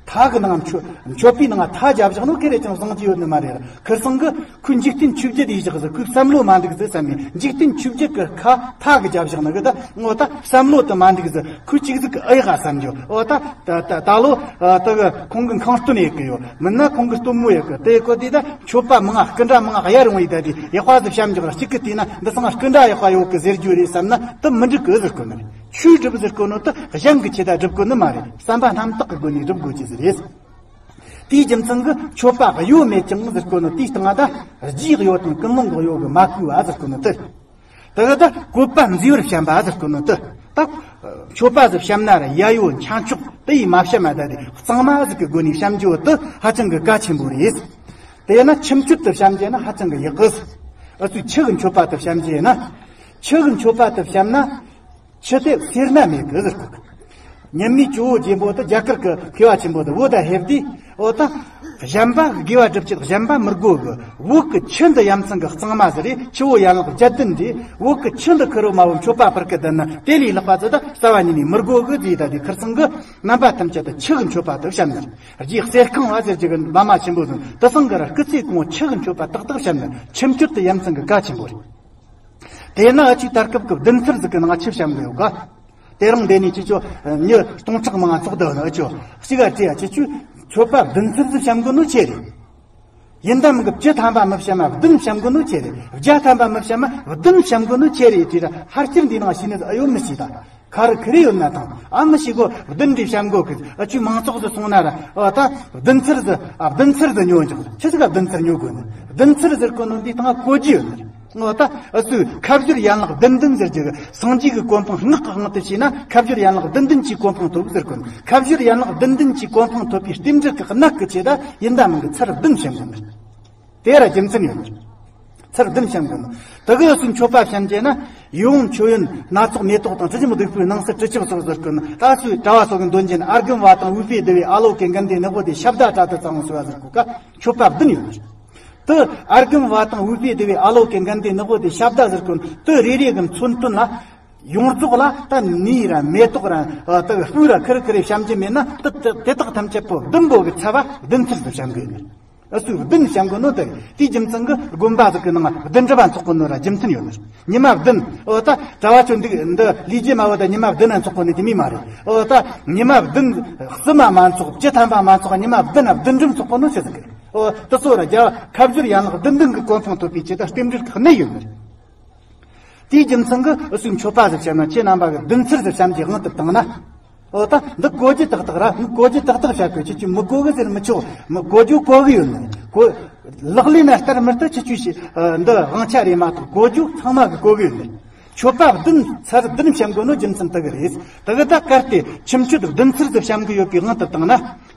ཐག་གི་ནང་མཆོད་མཆོད་པའི་ནང་ཐག་བརྒྱབ་བཞག་ནོ་ཁེ་རེ་ཅང་བཟང་གི་ཡོད་ནི་མ་རེད། ཁིར་ཚང་གི་ཁོའི་འཇིག་རྟེན་ཆོས་བརྒྱད་དེ་བཞག་ཟིག་ཁོའི་བསམ་བློ་མ་འདུག་ཟིག་བསམ་ནས་འཇིག་རྟེན་ཆོས་བརྒྱད་གི་ཁ་ཐག་གི་བརྒྱབ་བཞག་ནི་གི་ད་ངོ་ད་བསམ་བློ་དུ་མ་འདུག་ཟིག་ཁོའི་ཅིག་ཟིག་གི་ཨེ་ཡག་བསམ་རྒྱུ། ཨོ་ད་ད་ད་ད་ལོ་ད་གི་ཁོང་གི་ཁང་སྟོན་ཡེ་གི་ཡོད། མིན་ན་ཁོང་གི་སྟོན་མོ་ཡེ་གི་དེ་ཡེ་གོ་དེ་ད་མཆོད་པ་མང་ང་སྐུ་འདྲ་མང་ང་གཡར་འོང་ཡི། ད་དེ་ཡག་པ་ཟིག་བཤམས་འཇོག་ར་གཅིག་གི་དེ་ན་འདི་ཚང་སྐུ་འདྲ་ཡག་པ་ཡོད་གི་ཟེར་རྒྱུ་རེད་བསམ་ན་དུ་མི་འགྲིག་གི་ཟེར་གོ་ནི་རེད། ཆོས་སྒྲུབ་ཟེར་གོ་ནོ་དུ་གཞན་གྱི་ཆེད་དུ་སྒྲུབ་གོ་ནི་མ་རེད། བསམ་པ་རྣམ་དག་གི་སྒོ་ནས་སྒྲུབ་དགོས་ཀྱི་ཟིག་རེད། དེའི་རྒྱུ་མཚན་གྱིས་མཆོད་པ་གཡོ་མེད་ཅིང་ཟེར་གོ་ནོ་དེའི་སྟེང་ང་ད་རྗེས་གཡོ་དང་ཀུན་སློང་གི་གཡོ་གི་མ་གོས་པ་ཟེར་གོ་ནོ་དུ། དེ་གི་ད་བཀོད་པ་མཛེས་པར་བཤམས་པ་ཟེར་གོ་ནོ་དུ། ད་མཆོད་པ་ཟིག་བཤམས་ན་ར་ཡ་ཡོ་འཆང་ཆོག་དེ་ཡིས་མ་བཤམས་མ་ད་དེ་གཙང་མ་ཟིག་གི་སྒོ་ནས་བཤམས་རྒྱུ་དུ་ཧ་ཅང་གི་གལ་ཆེན་པོ་རེད། དེ་ཡིན་ན་ཁྱིམ་སྤྱོད་དུ་བཤམས་རྒྱུ་ན་ཧ་ཅང་གི་ཡག་གི། ཨ་ཚོས་ཆུ་གི་མཆོད་པ་དུ་བཤམས་རྒྱུ་ཡིན་ན། ཆུ་གི་མཆོད་པ་དུ་བཤམས་ན། ཆུ་དེ་སེར་སྣ་མེད་གི་ཟེར་གོ་གི། ཉི་མའི་ཇོ་བོ་རྗེ་པོ་དུ་རྒྱ་གར་གི་མཁས་པ་ཆེན་པོ་དུ་བོད་ད་ཧེབ་དུས་ཨོ་ད། གཞན་པ་དགེ་བ་སྒྲུབ་ཆེད་གཞན་པ་མི་དགོས་གི། བོད་གི་ཆུ་འདི་ཡ་མཚན་གི་གཙང་མ་ཟིག་རེད། ཆུ་བོ་ཡན་ལག་བརྒྱད་ལྡན་རེད། བོད་གི་ཆུ་འདི་ཁུར་རོ་མ་བོ་མཆོད་པ་ཕུལ་གི་བསྡད་ན་དེ་ལས་ལྷག་པ་ཟིག་ད་རྩ་བ་ཉིད་ནས་མི་དགོས་གི་ཟེར། ད་དེ་ཁིར་ཚང་གི་རྣམ་པ་ཐམས་ཅད་དུ་ཆུ་གི་མཆོད་པ་དུ་བཤམས་ནས། རྗེ་གསེར་ཁང་བ་ཟེར་རྒྱུ་གི་བླ་མ་ཆེན་པོ་ཟིག་དེ་ཚང་གི་ར་སྐུ་ཚེ་གང་བོ་ཆུ་གི་མཆོད་པ་ཏག་ཏག་བཤམས་ནས་ཁྱིམ་སྤྱོད་དུ་ཡ་མཚན་གི་གལ་ཆེན་པོ་རེད། དེས་ན་ཨ་ཆུའི་དར་སྐབས་ཀྱི་བདུན་ཚར་ཟིག་གི་ནང་ཆུ་བཤམས་གི་ཡོད་ག། དེ་རིང་འདི་ནས་ཁྱེད་ཆོ་མྱི་སྟོང་ཕྲག་མང་ཚོགས་འདུ་ནི་ཨ་ཆོ་གཅིག་ག་བྲིས་ཡ། ཁྱེད་ཆོས་མཆོད་པ་བདུན་ཚར་ཟིག་བཤམས་གི་ནོ་ཆེ་རེད། ཡིན་ད་མིན་གི་བཅུ་ཐམ་པ་མི་བཤམས་ན་བདུན་བཤམས་གི་ནོ་ཆེ་རེད། བརྒྱ་ཐམ་པ་མི་བཤམས་ན་བདུན་བཤམས་གི་ནོ་ཆེ་རེད་ཅེས་ར་ཧར་སྐྱིར་འདི་ནང་ཤི་ནི་ཟིག་ཨ་ཡོད་མི་ཤེས་ད། ག་རུ་ཁི་རེ་ཡོད་ན་ཐང་ཨ་མི་ཤེས་གོ། བདུན་འདྲ་བཤམས་གོ་གི། ཨ་ཆུ་མང་ཚོགས་སུ་སོང་ན་ར་ཨ་ད་བདུན་ཚར་ཟིག་ཨ་བདུན་ཚར་ཟིག་ཉོ་འཇོག་ཆི་ཟིག་ག་བདུན་ཚར་ཉོ་དགོས་ནི། བདུན་ཚར་ཟེར་གོ་ནོ་འདི་ཐང་གོ་རྒྱུ་ཡོད་ནི། ངོ་ད་ཨ་ཚོས་ཁ་བཞུར་ཡན་ལག་བདུན་ལྡན་ཟེར་རྒྱུ་གི་སངས་རྒྱས་ཀྱི་གོ་འཕང་སྔགས་ཀྱི་དབང་དུ་བྱས་ན་ཁ་བཞུར་ཡན་ལག་བདུན་ལྡན་གྱི་གོ་འཕང་ཐོབ་ཟེར་གོ་ནི། ཁ་བཞུར་ཡན་ལག་བདུན་ལྡན་གྱི་གོ་འཕང་ཐོབ་པའི་རྟེན་འབྲེལ་གྱི་གནད་ཀྱི་ཆེད་ད་ཡིན་ད་མིན་གི་ཚར་བདུན་བཤམས་གོ་ནི། དེ་ར་རྒྱུ་མཚན་ཡོད་ནི། ཚར་བདུན་བཤམས་དགོས་ནོ། དེ་གི་ཨ་ཚོས་མཆོད་པ་བཤམས་རྒྱུ་ན། ཡིད་འོང་མཆོད་ཡོན་སྣ་ཚོགས་མེ་ཏོག་དང་། དྲི་ཞིམ་བདུག་སྤོས་སྣང་གསལ་དྲི་ཆབ་སོགས་ཟེར་གོ་ནོ། ད་སོའི་གྲྭ་བ་སོགས་ཀྱི་འདོན་རྒྱུན། ཨརྒྷཾ་བ་དང་ཨུཏྤལ་དྷཱུ་ཝེ་ཨཱ་ལོ་ཀེ་གནྡྷེ་ནག་པོ་དེ་ཤབྡ་ཏྲ་དྷཱ་ཙ་ཧཱཾ་ཟེར་བ་ཟེར་གོ་ཀ་མཆོད་པ་བདུན་ཡོད་ནི་རེད། དེ་ཨརྒྷཾ་བ་དང་ཨུཏྤལ་དྷཱུ་ཝེ་ཨཱ་ལོ་ཀེ་གནྡྷེ་ནག་པོ་དྷཱུ་ཤབྡ་ཟེར་གོ་ནོ་དེ་རེ་རེ་གི་མཚོན་དོན་ལ། ཡོངས་རྫོགས་ལ་ད་ནས་ར་མེ་ཏོག་ར་ཨ་ད་སྤོས་ར་ཁེར་རེ་ཁེར་རེ་བཤམས་རྒྱུ་མེད་ན། དེ་དེ་དེ་དག་ཐམས་ཅད་པོ་བདུན་པོ་གི་ཚབ་བ་བདུན་ཚར་དུ་བཤམས་དགོས་ནི། ཨ་སོའི་བདུན་བཤམས་དགོས་ནོ་དེ་རེད། དེའི་རྒྱུ་མཚན་གྱིས་དགོན་པ་ཟིག་གི་ནང་བདུན་གྲྭ་པ་འཚོགས་གོ་ནོ་ར་རྒྱུ་མཚན་ཡོད་ནི། ཉི་མ་བདུན། ཨོ་ད་གྲྭ་བ་ཚོ་འདི་འདི་ལས་རྒྱུ་མ་བོ་ད་ཉི་མ་བདུན་ན་འཚོགས་གོ་ནི་དེ་མི་མ་རེད། ཨོ་ད་ཉི་མ་བདུན་གསུམ་མ་མ་འཚོགས། བཅུ་ཐམ་པ་མ་འཚོགས། ཉི་མ་བདུན་ན་བདུན་འགྲིམ་འཚོགས་གོ་ནོ་ཆི་ཟིག་གི། ཨོ་དེ་ཚོ་ར་རྒྱལ་བ་ཁ་བསྒྱུར་ཡན་ལག་བདུན་ལྡན་གྱི་གོ་འཕང་ཐོབ་པའི་ཆེད་དུ་རྟེན་འབྲེལ་གྱི་གནད་ཡོད་ནི་རེད། དེའི་རྒྱུ་མཚན་གྱིས་ཨུ་ཚུགས་མཆོད་པ་ཟིག་བཤམས་ན། ཁྱེད་རྣམ་པ་གི་བདུན་ཚར་ཟིག་བཤམས་ཀྱི་དབང་དུ་བཏང་ན། ཨོ་ད་འདི་གོ་རྒྱུ་ཏག་ཏག་ར། མི་གོ་རྒྱུ་ཏག་ཏག་བཤད་དགོས། ཁྱེད་ཀྱིས་མི་གོ་གི་ཟེར་མི་ཆོག་མི་གོ་རྒྱུ་གོ་གི་ཡོད་ནི་གོ། ལག་ལེན་ན་བསྟར་མི་བསྟར་ཁྱེད་ཀྱིས་ཤེས། ཨ་འདི་དབང་ཆ་རེད་མ་གཏོགས། གོ་རྒྱུ་ཚང་མ་གི་གོ་གི་ཡོད་ནི། མཆོད་པ་བདུན་ཚར་བདུན་བཤམས་དགོས་ནོ་རྒྱུ་མཚན་དེ་གི་རེད། དེ་གི་ད་གལ་ཏེ་ཁྱིམ་མཆོད་བདུན་ཚར་ཟིག་བཤམས་གི་ཡོད་པའི་དབང་དུ་བཏང་ན།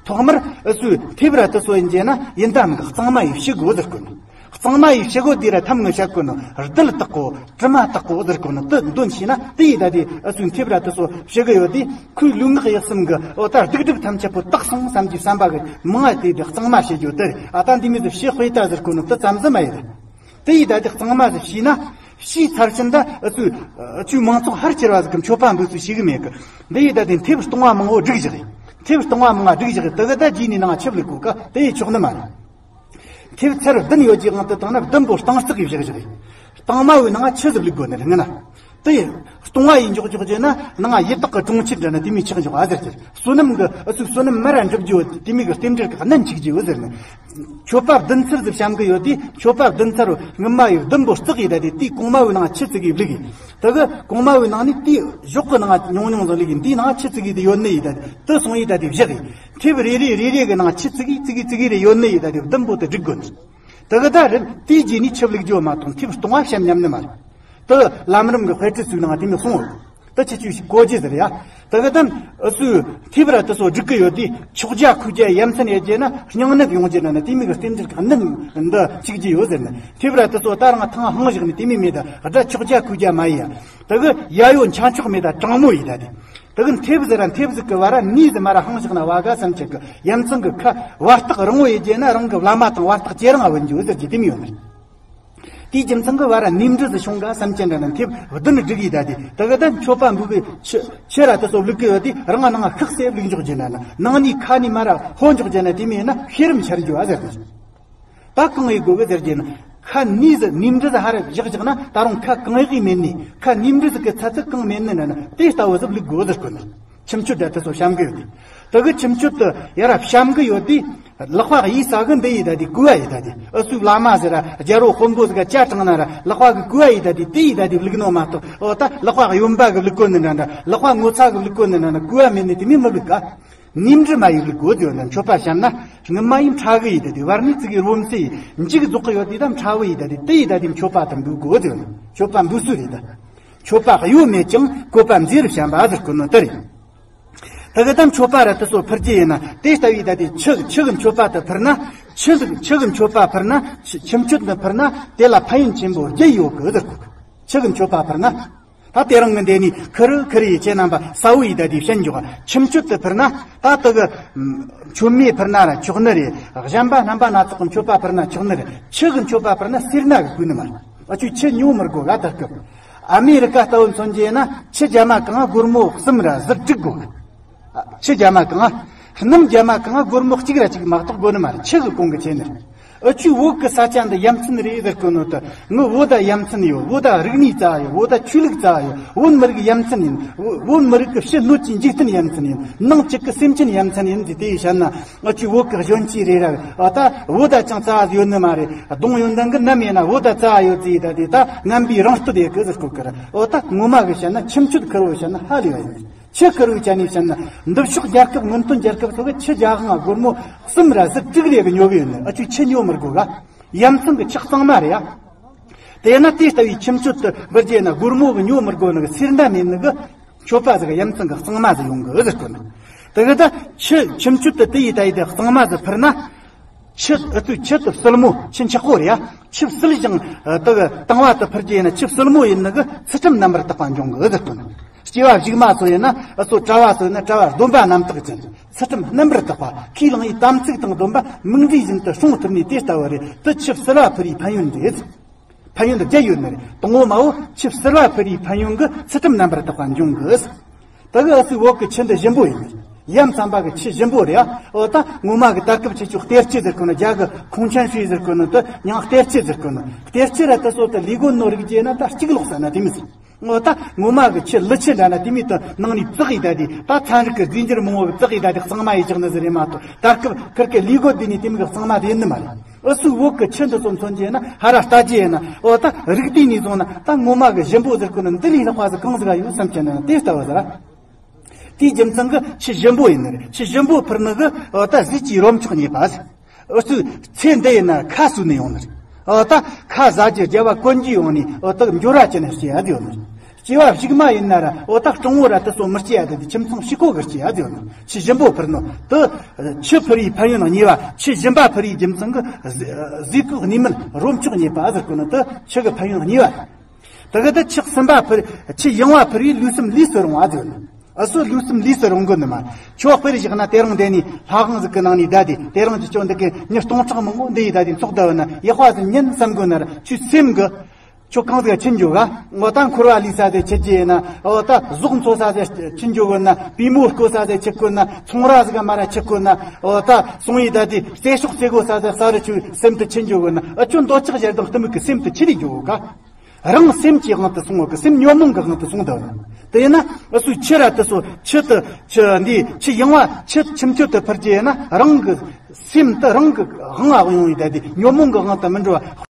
ཐོག་མར་ཨུ་ཚུགས་ཐེབས་ར་དེ་ཚོ་ཡིན་རྒྱུ་ན་ཡིན་ད་མི་གི་གཙང་མ་ཡིས་ཕྱི་དགོས་ཟེར་གོ་ནི། གཙང་མ་ཡིས་ཕྱི་དགོས་དེ་ར་ཐམ་ངི་བཤད་གོ་ནི། རྡུལ་དག་གོ་དྲི་མ་དག་གོ་ཟེར་གོ་ནི། དེ་འདོན་ཤེས་ན་དེ་ཡིས་ད་དེ་ཨུ་ཚུགས་ཐེབས་ར་དེ་ཚོ་ཕྱི་གི་ཡོད་དེ། ཁོའི་ལུས་ངག་ཡིད་གསུམ་གི་ཨོ་ད་སྡིག་སྒྲིབ་ཐམས་ཅད་པོ་དག་སོང་བསམ་གྱི་བསམ་པ་གི་མང་ང་དེ་དེ་གཙང་མ་བྱེད་རྒྱུ་དེ་རེད། ཨ་ད་འདི་མི་དེ་ཕྱི་དཔེ་ད་ཟེར་གོ་ནི་དེ་ཙམ་ཟིག་མ་ཡིན། དེ་ཡིས་ད་དེ་གཙང་མ་ཟིག་བྱས་ན། བྱས་ཚར་ཕྱིན་ད་ཨུ་ཚུགས་ཨུ་ཚུགས་མང་ཚོགས་ཕལ་ཆེ་བ་ཟིག་གི་མཆོད་པ་འབུལ་ཚུལ་ཤེས་གི་མེད་གི། འདི་ཡིས་ད་དེ་ཐེབས་སྟོང་བ་མང་བོ་བསྒྲིགས་བཞག་གི། ཐེབས་སྟོང་བ་མང་བ་བསྒྲིགས་བཞག་གི། དེ་གི་ད་རྗེས་ནས་ནང་ཆུ་བླུག་དགོས་ཀ་དེ་ཡིས་ཆོག་ནི་མ་རེད། ཐེབས་ཚར་བདུན་ཡོད་རྒྱུའི་དབང་དུ་བཏང་ན་བདུན་པོ་སྟོང་རྩེག་གིས་བཞག་བཞག་གི། སྟོང་མ་བོའི་ནང་ཆུ་ཟིག་བླུག་དགོས་ནི་རེད། ངེས་ན། དེ་ཡིས་སྟོང་བ་ཡིས་འཇོག་འཇོག་རྒྱུ་ན་ནང་ཡི་དྭགས་ཀྱི་གྲོང་ཁྱེར་འདྲ་ན་དེ་མོ་ཆགས་འཇོག་ཨ་ཟེར་གྱི། བསོད་ནམས་ཀྱི་ཨུ་ཚུགས་བསོད་ནམས་མར་ར་འགྲུབ་རྒྱུ་དེ་མོ་གི་རྟེན་འབྲེལ་གྱི་གནད་འཆུག་རྒྱུ་ཟེར་ནི། མཆོད་པ་བདུན་ཚར་ཟིག་བཤམས་གི་ཡོད་དེ། མཆོད་པ་བདུན་ཚར་སྔོན་མ་ཡི་བདུན་པོ་རྩེག་ཡིས་ད་དེ་དེའི་གོང་མ་བོའི་ནང་ཆུ་བཙུགས་གི་བླུགས་ཡི། དེ་གི་གོང་མ་བོའི་ནང་ནས་དེའི་གཞོགས་གི་ནང་ཉུང་ཉུང་ཟིག་བླུགས་ཡི། འདིའི་ནང་ཆུ་བཙུགས་གི་དེ་ཡོད་ནི་ཡིས་ད་དེ་དེ་སོང་ཡིས་ད་དེ་བཞག་ཡི། ཐེབས་རེ་རེ་རེ་རེ་གི་ནང་ཆུ་བཙུགས་གི་བཙུགས་གི་བཙུགས་གི་རེ་ཡོད་ནི་ཡིས་ད་དེ་བདུན་པོ་དེ་བསྒྲིགས་དགོས་ནི། དེ་གི་ད་རེད། དེའི་རྗེས་ནས་ཆུ་བླུགས་རྒྱུ་མ་གཏོགས་ཐེབས་སྟོང་བ་བཤམས་སྙམ་ནི་མ་རེད། དེ་ལམ་རིམ་གྱི་དཔེ་ཁྲིད་ཚུལ་ནང་དེ་མོ་གསུངས་ཡོད། དེ་ཁྱེད་ཆོས་ཤིག་གོ་རྒྱུ་ཟེར་ཡ། དེ་གི་དམ་ཨུ་ཚུགས་ཐེབས་ར་དེ་ཚོ་སྒྲིག་གི་ཡོད་དེ། ཆོག་རྒྱུ་ཁུག་རྒྱུ་ཡ་མཚན་ཡོད་རྒྱུ་ན་སྙིང་ནད་ཡོང་རྒྱུ་ན་ན་དེ་མོ་གི་རྟེན་འབྲེལ་གྱི་གནད་འདི་འཆུག་རྒྱུ་ཡོད་ཟེར་ནི། ཐེབས་ར་དེ་ཚོ་ད་རང་ཐང་ཧང་བཞག་ནི་དེ་མོ་མེད་ད། དགྲ་ཆོག་རྒྱུ་ཁུག་རྒྱུ་མ་ཡིན་ཡ། དེ་གི་ཡ་ཡོ་འཆང་ཆོག་མེད་ད། དྲང་མོ་ཡིན་ད་དེ། དེ་གི་ཐེབས་ཟེར་ར་ཐེབས་ཟིག་གི་བར་ར་ནས་ཟིག་མ་ར་ཧང་བཞག་ན་བ་ག་བསམ་ཆེ་གི། ཡ་མཚན་གི་ཁ་བར་ཐག་རིང་བོ་ཡོད་རྒྱུ་ན་རང་གི་བླ་མ་དང་བར་ཐག་ཇེ་རིང་ང་བུད་རྒྱུ་ཟེར་རྒྱུ་དེ་མོ་ཡོད་ནི། དེའི་རྒྱུ་མཚན་གྱིས་བར་ར་ནས་འབྲུ་ཟིག་བྱུང་ག་བསམ་གྱི་འདྲ་ན་ཐེབས་བདུན་བསྒྲིགས་ཡི་ད་དེ། དེ་གི་ད་མཆོད་པ་འབུལ་གི་ཆུ་ཆུ་ར་དེ་ཚོ་བླུག་གི་ཡོད་དེ། རང་ང་ནང་ང་ཤག་སེ་བླུག་འཇོག་རྒྱུ་ན་ན། ནང་ནས་ཁ་ནས་མར་ར་ཕོ་འཇོག་རྒྱུ་ན་དེ་མེད་ན་ཤེས་རམ་འཆར་རྒྱུ་ཨ་ཟེར་གི། ད་གང་ཡིན་དགོས་གི་ཟེར་རྒྱུ་ན། ཁ་ནས་ཟིག་ནས་འབྲུ་ཟིག་ཧར་བཞག་བཞག་ན་ད་རུང་ཁ་གང་ཡག་གི་མེད་ནི། ཁ་ནས་འབྲུ་ཟིག་གི་ཚད་ཚད་གང་མེད་ནི་ན་ན་དེ་ལྟ་བུ་ཟིག་བླུག་དགོས་ཟེར་གོ་ནི། ཁྱིམ་མཆོད་དེ་ཚོ་བཤམས་གི་ཡོད་དེ། དེ་གི་ཁྱིམ་མཆོད་དེ་ཡར་བཤམས་གི་ཡོད་དེ། ལག་པ་གཡས་ཟ་གི་འདི་ཡི་ད་དེ་ཀུ་བ་ཡི་ད་དེ། ཨུ་ཚུགས་བླ་མ་ཟེར་ར་རྒྱལ་པོ་དཔོན་པོ་ཟིག་ག་ཅ་དྲངས་ན་ར་ལག་པ་གི་ཀུ་བ་ཡི་ད་དེ་དེ་ཡི་ད་དེ་བླུག་ནོ་མ་གཏོགས། ཨོ་ད་ལག་པ་གཡོན་པ་གི་བླུག་གོ་ནི་འདྲ་འདྲ། ལག་པ་ངོ་ཚ་གི་བླུག་གོ་ནི་འདྲ་འདྲ། ཀུ་བ་མེད་ནི་དེ་མི་མི་བླུག་ག། ནས་འབྲུ་མ་ཡི་བླུག་དགོས་ཡོད་ན། མཆོད་པ་བཤམས་ན་སྔོན་མ་ཡི་ཕྲ་གི་ཡི་ད་དེ། བར་ནི་ཙི་གི་རོམ་སེ་ཡི་འཇིག་རྫོགས་གི་ཡོད་དེ། ད་ཕྲ་བུ་ཡི་ད་དེ་དེ་ཡི་ད་དེ་མཆོད་པ་དང་འབུལ་དགོས་ཡོད་ན། མཆོད་པ་འབུལ་སྲོལ་རེད་ད། མཆོད་པ་གཡོ་མེད་ཅིང་བཀོད་པ་མཛེས་རུ་བཤམས་པ་ཟེར་གོ་ནོ་དེ་རེད། དེ་གི་ད་མཆོད་པ་ར་དེ་ཚོ་ཕུལ་རྒྱུ་ཡིན་ན། དེ་ལྟ་བུའི་ད་དེ་ཆུ་ཆུ་གི་མཆོད་པ་དེ་ཕུལ་ན། ཆུ་ཆུ་གི་མཆོད་པ་ཕུལ་ན། ཆུ་ཁྱིམ་མཆོད་དེ་ཕུལ་ན་དེ་ལ་ཕན་ཡོན་ཆེན་པོ་བརྒྱད་ཡོད་གི་ཟེར་གོ་གི། ཆུ་གི་མཆོད་པ་ཕུལ་ན། ད་དེ་རིང་གི་འདི་ནས་ཁུ་རུ་ཁུ་རུ་ཡི་ཁྱེད་རྣམ་པ་གསལ་བོ་ཡི་ད་དེ་བཤད་འཇོག་ཁྱིམ་མཆོད་དེ་ཕུལ་ན། ད་དེ་གི་མཆོད་མེ་ཕུལ་ན་ར་ཆོག་ནི་རེད། གཞན་པ་རྣམ་པ་སྣ་ཚོགས་ཀྱི་མཆོད་པ་ཕུལ་ན་ཆོག་ནི་རེད། ཆུ་གི་མཆོད་པ་ཕུལ་ན་སེར་སྣ་གི་བསྐུས་ནི་མ་རེད། ཨ་ཆུ་ཆུ་ཉོ་མི་དགོས་ག་ད་སྐབས། ཨ་མེ་རི་ཀ་ལྟ་བུ་མཚོན་རྒྱུ་ཡིན་ན་ཆུ་རྒྱ་མ་གང་སྒོར་མོ་གསུམ་ར་ཟུར་དྲུག་དགོས། ཆུ་རྒྱ་མ་གང་། སྣུམ་རྒྱ་མ་གང་སྒོར་མོ་གཅིག་ར་གཅིག་མ་གཏོགས་དགོས་ནི་མ་རེད། ཆུ་གི་གོང་གི་ཆེ་ནི། ཨ་ཆུ་བོད་གི་ས་ཆ་འདི་ཡ་མཚན་རེད་ཟེར་གོ་ནོ་ད། ངི་བོད་ད་ཡ་མཚན་ཡོད། བོད་ད་རིག་གནས་རྩ་ཡོད། བོད་ད་ཆོས་ལུགས་རྩ་ཡོད། བོད་མི་རིགས་ཡ་མཚན་ཡིན། བོད་མི་རིགས་གི་ཕྱི་སྣོད་ཀྱི་འཇིག་རྟེན་ཡ་མཚན་ཡིན། ནང་གཅིག་གི་སེམས་ཅན་ཡ་མཚན་ཡིན་ཟེར། དེ་ཡི་བཤད་ན་ཨ་ཆུ་བོད་གི་གཞོན་སྐྱེས་རེད་ར། ཨ་ད་བོད་ད་ཅང་རྩ་ཡོད་ནི་མ་རེད། གདོང་ཡོན་ཏན་གི་ནམ་ཡིན་ན་བོད་ད་རྩ་ཡོད་ཟེར། ད་དེ་ད་ངན་པའི་རང་བསྟོད་ཡོད་གི་ཟེར་གོ་གི་ར། ཨོ་ད་ངོ་མ་གི་བཤད་ན་ཁྱིམ་མཆོད་ཁུར་བོ་བཤད་ན་ཧ་ལས་བ་ཡིན། ཆུ་ཁུར་བོའི་ཆ་ནས་བཤད་ན་འདི་ཕྱོགས་རྒྱལ་ཁབ་སྔོན་ཐོན་རྒྱལ་ཁབ་ཚོ་གི་ཆུ་རྒྱ་གང་སྒོར་མོ་གསུམ་ར་ཟུར་དྲུག་རེ་གི་ཉོ་གི་ཡོད་ནི། ཨ་ཆུ་ཆུ་ཉོ་མི་དགོས་ག། ཡ་མཚན་གི་ཆུ་གཙང་མ་རེད་ཡ། དེས་ན་དེ་ལྟ་བུའི་ཁྱིམ་མཆོད་དུ་འབུལ་རྒྱུ་ན་སྒོར་མོ་གི་ཉོ་མི་དགོས་ནི་གི། སེར་སྣ་མེད་ནི་གི་མཆོད་པ་ཟིག་ཡ་མཚན་གི་གཙང་མ་ཟིག་ཡོང་གི་ཟེར་གོ་ནི། དེ་གི་ད་ཆུ་ཁྱིམ་མཆོད་དུ་དེ་ཡི་ད་ཡི་དེ་གཙང་མ་ཟིག་ཕུལ་ན། ཆུ་ཨུ་ཚུགས་ཆུ་དེ་བསིལ་མོ་ཆུ་འཁྱག་པོ་རེད་ཡ། ཆུ་བསིལ་ཞིང་ཨ་དེ་གི་དྭངས་བ་དེ་ཕུལ་རྒྱུ་ཡིན་ན་ཆུ་བསིལ་མོ་ཡིན་ནི་གི་ཚུལ་ཁྲིམས་རྣམ་པར་དག་པ་འབྱུང་གི་ཟེར་གོ་ནོ། སྐྱེ་བ་གཞུག་མ་སོགས་ཡིན་ན་ཨུ་ཚུགས་གྲྭ་བ་སོགས་ཡིན་ན་གྲྭ་བ་སྡོམ་པ་རྣམ་དག་ཅན། ཚུལ་ཁྲིམས་རྣམ་པར་དག་པ། ཁས་བླངས་ཡི་དམ་ཚིག་དང་སྡོམ་པ་མིག་འབྲས་བཞིན་དུ་སྲུང་ཐུབ་ནི་དེ་ལྟ་བུ་རེད། དེ་ཆུ་བསིལ་བ་ཕུལ་བའི་ཕན་ཡོན་རེད། ཕན་ཡོན་དེ་བརྒྱད་ཡོད་ནི་རེད། དང་པོ་མའོ་ཆུ་བསིལ་བ་ཕུལ་བའི་ཕན་ཡོན་གི་ཚུལ་ཁྲིམས་རྣམ་པར་དག་པ་འབྱུང་གི། ད་གི་ཨུ་ཚུགས་འོག་གི་ཆུ་འདི་ཞིམ་པོ་ཡིན་ནི་རེད། ཡ་མཚན་པ་གི་ཆུ་ཞིམ་པོ་རེད་ཨ། འོ་ད་ངོ་མ་གི་ད་སྐབས་ཁྱེད་ཚོ་གཏེར་ཆུ་ཟེར་གོ་ནོ། རྒྱ་གི་ཁོང་ཆན་ཧྲི་ཟེར་གོ་ནོ་དེ་མྱིང་གཏེར་ཆུ་ཟེར་གོ་ནོ། གཏེར་ཆུ་ར་དེ་ཚོ་དེ་ལས་གོ་ནོ་རིགས་བྱས་ན་ད་གཅིག་ལོག་ས་ན་དེ་མི་ཟེར། འོ་ད་ངོ་མ་གི་ཆུ་ལི་ཆུ་འདྲ་ན་དེ་མི་དེ་ནང་ནས་བཙག་ཡི་ད་དེ་ད་ཚན་རིག་གི་རྫས་འགྱུར་མང་བོ་གི་བཙག་ཡི་ད་དེ་གཙང་མ་ཡི་ཆགས་ནི་ཟེར་རེད་མ་གཏོགས། ད་སྐབས་ཁིར་གི་ལས་གོ་དེ་ནས་དེ་མི་གི་གཙང་མ་དེ་ཡིན་ནི་མ་རེད། ཨུ་ཚུགས་འོག་གི་ཆུ་འདི་ཚོ་མཚོན་རྒྱུ་ཡིན་ན་ཧ་ར་ལྟ་རྒྱུ་ཡིན་ན། འོ་ད་རིགས་དེ་ནས་བཟུང་ན་ད་ངོ་མ་གི་ཞིམ་པོ་ཟེར་གོ་ནི་འདི་ལས་ལྷག་པ་ཟིག་གང་ཟིག་ག་ཡོད་བསམ་གྱི་ན་དེ་ལྟ་བུ་ཟེར། དེའི་རྒྱུ་མཚན་གི་ཆུ་ཞིམ་པོ་ཡིན་ནི་རེད། ཆུ་ཞིམ་པོ་ཕུལ་ནི་གི་འོ་ད་ཟས་ཀྱི་རོ་མཆོག་རྙེད་པ་ཟེར། ཨུ་ཚུགས་ཚེ་འདི་ཡིན་ན་ཁ་ཟོས་ནས་ཡོང་ནི་རེད། འོ་ད་ཁ་ཟ་རྒྱུ་རྒྱལ་བ་གོན་རྒྱུ་ཡོང་ནས་འོ་ད་འབྱོར་བ་ཅན་ནས་སྐྱེ་ཡ་དེ་ཡོང་ནི་རེད། སྐྱེ་བ་གཞུག་མ་ཡིན་ན་ར་འོ་ད་སྤྲང་བོ་ར་དེ་ཚོ་མི་སྐྱེ་ཡ་དེ་དེ་ཁྱིམ་ཚང་ཕྱུག་པོ་གི་སྐྱེ་ཡ་དེ་ཡོད་ནི། ཆུ་ཞིམ་པོ་ཕུལ་ནོ་དེ་ཆུ་ཕུལ་བའི་ཕན་ཡོན་གཉིས་པ། ཆུ་ཞིམ་པ་ཕུལ་བའི་རྒྱུ་མཚན་གི་ཟས་གོས་གནས་མལ་རོ་མཆོག་རྙེད་པ་ཟེར་གོ་ནོ་དེ་ཆུ་གི་ཕན་ཡོན་གཉིས་པ། དེ་གི་དེ་ཆུ་གསུམ་པ་ཕུལ། ཆུ་ཡང་བ་ཕུལ་བའི་ལུས་སེམས་ལས་སུ་རུང་བ་ཟེར་ནོ། ཨུ་ཚུགས་ལུས་སེམས་ལས་སུ་རུང་གི་ནི་མ། ཁྱོད་དཔེར་བཞག་ན་དེ་རིང་འདི་ནས་ལྷ་ཁང་ཟིག་གི་ནང་ནས་བསྡད་དེ་དེ་རིང་གི་ཁྱོད་འདི་གི་མྱི་སྟོང་ཕྲག་མང་པོ་འདི་ཡི་བསྡད་དེ་ཚོགས་བསྡད་ཡོད་ན་ཡག་པ་ཟིག་ཉན་བསམ་དགོས་ན་ར་ཁྱོད་སེམས་གི་ཁྱོད་གང་ཟིག་ཕྱིན་འགྱོ་ག་འོ་ད་འཁོར་བ་ལས་ས་ཟེར་ཁྱེར་རྒྱུ་ཡིན་ན། འོ་ད་ཟོག་འཚོ་ས་ཟེར་ཕྱིན་འགྱོ་དགོས་ན། པུས་མོ་བརྐོ་ས་ཟེར་ཁྱེར་དགོས་ན། ཚོང་ར་ཟིག་ག་མ་ར་ཁྱེར་དགོས་ན། འོ་ད་སོང་ཡི་ད་དེ་རྩེ་ཤོག་རྩེ་དགོས་ས་ཟེར་ས་རུ་ཆུ་སེམས་དུ་ཕྱིན་འགྱོ་དགོས་ན། ཨ་ཆོ་འདོད་ཆགས་ཞེ་སྡང་གཏི་མུག་གི་སེམས་དུ་ཆི་ལས་འགྱོ་ག་རང་སེམས་ཀྱི་དབང་དུ་སོང་བ་གི་སེམས་ཉོན་མོངས་ཀྱི་དབང་དུ་སོང་དུ་བ། དེ་ཡིན་ན་ཨུ་ཚུགས་ཆུ་ར་དེ་ཚོ་ཆུ་དེ་ཆུ་འདི་ཆུ་ཡང་བ་ཆུ་ཁྱིམ་ཆུ་དེ་ཕུལ་རྒྱུ་ཡིན་ན་རང་གི་སེམས་དེ་རང་གི་དབང་ང་ཡོང་ཡི་ད་དེ་ཉོན་མོངས་ཀྱི་དབང་དུ་མི་འགྲོ་བ།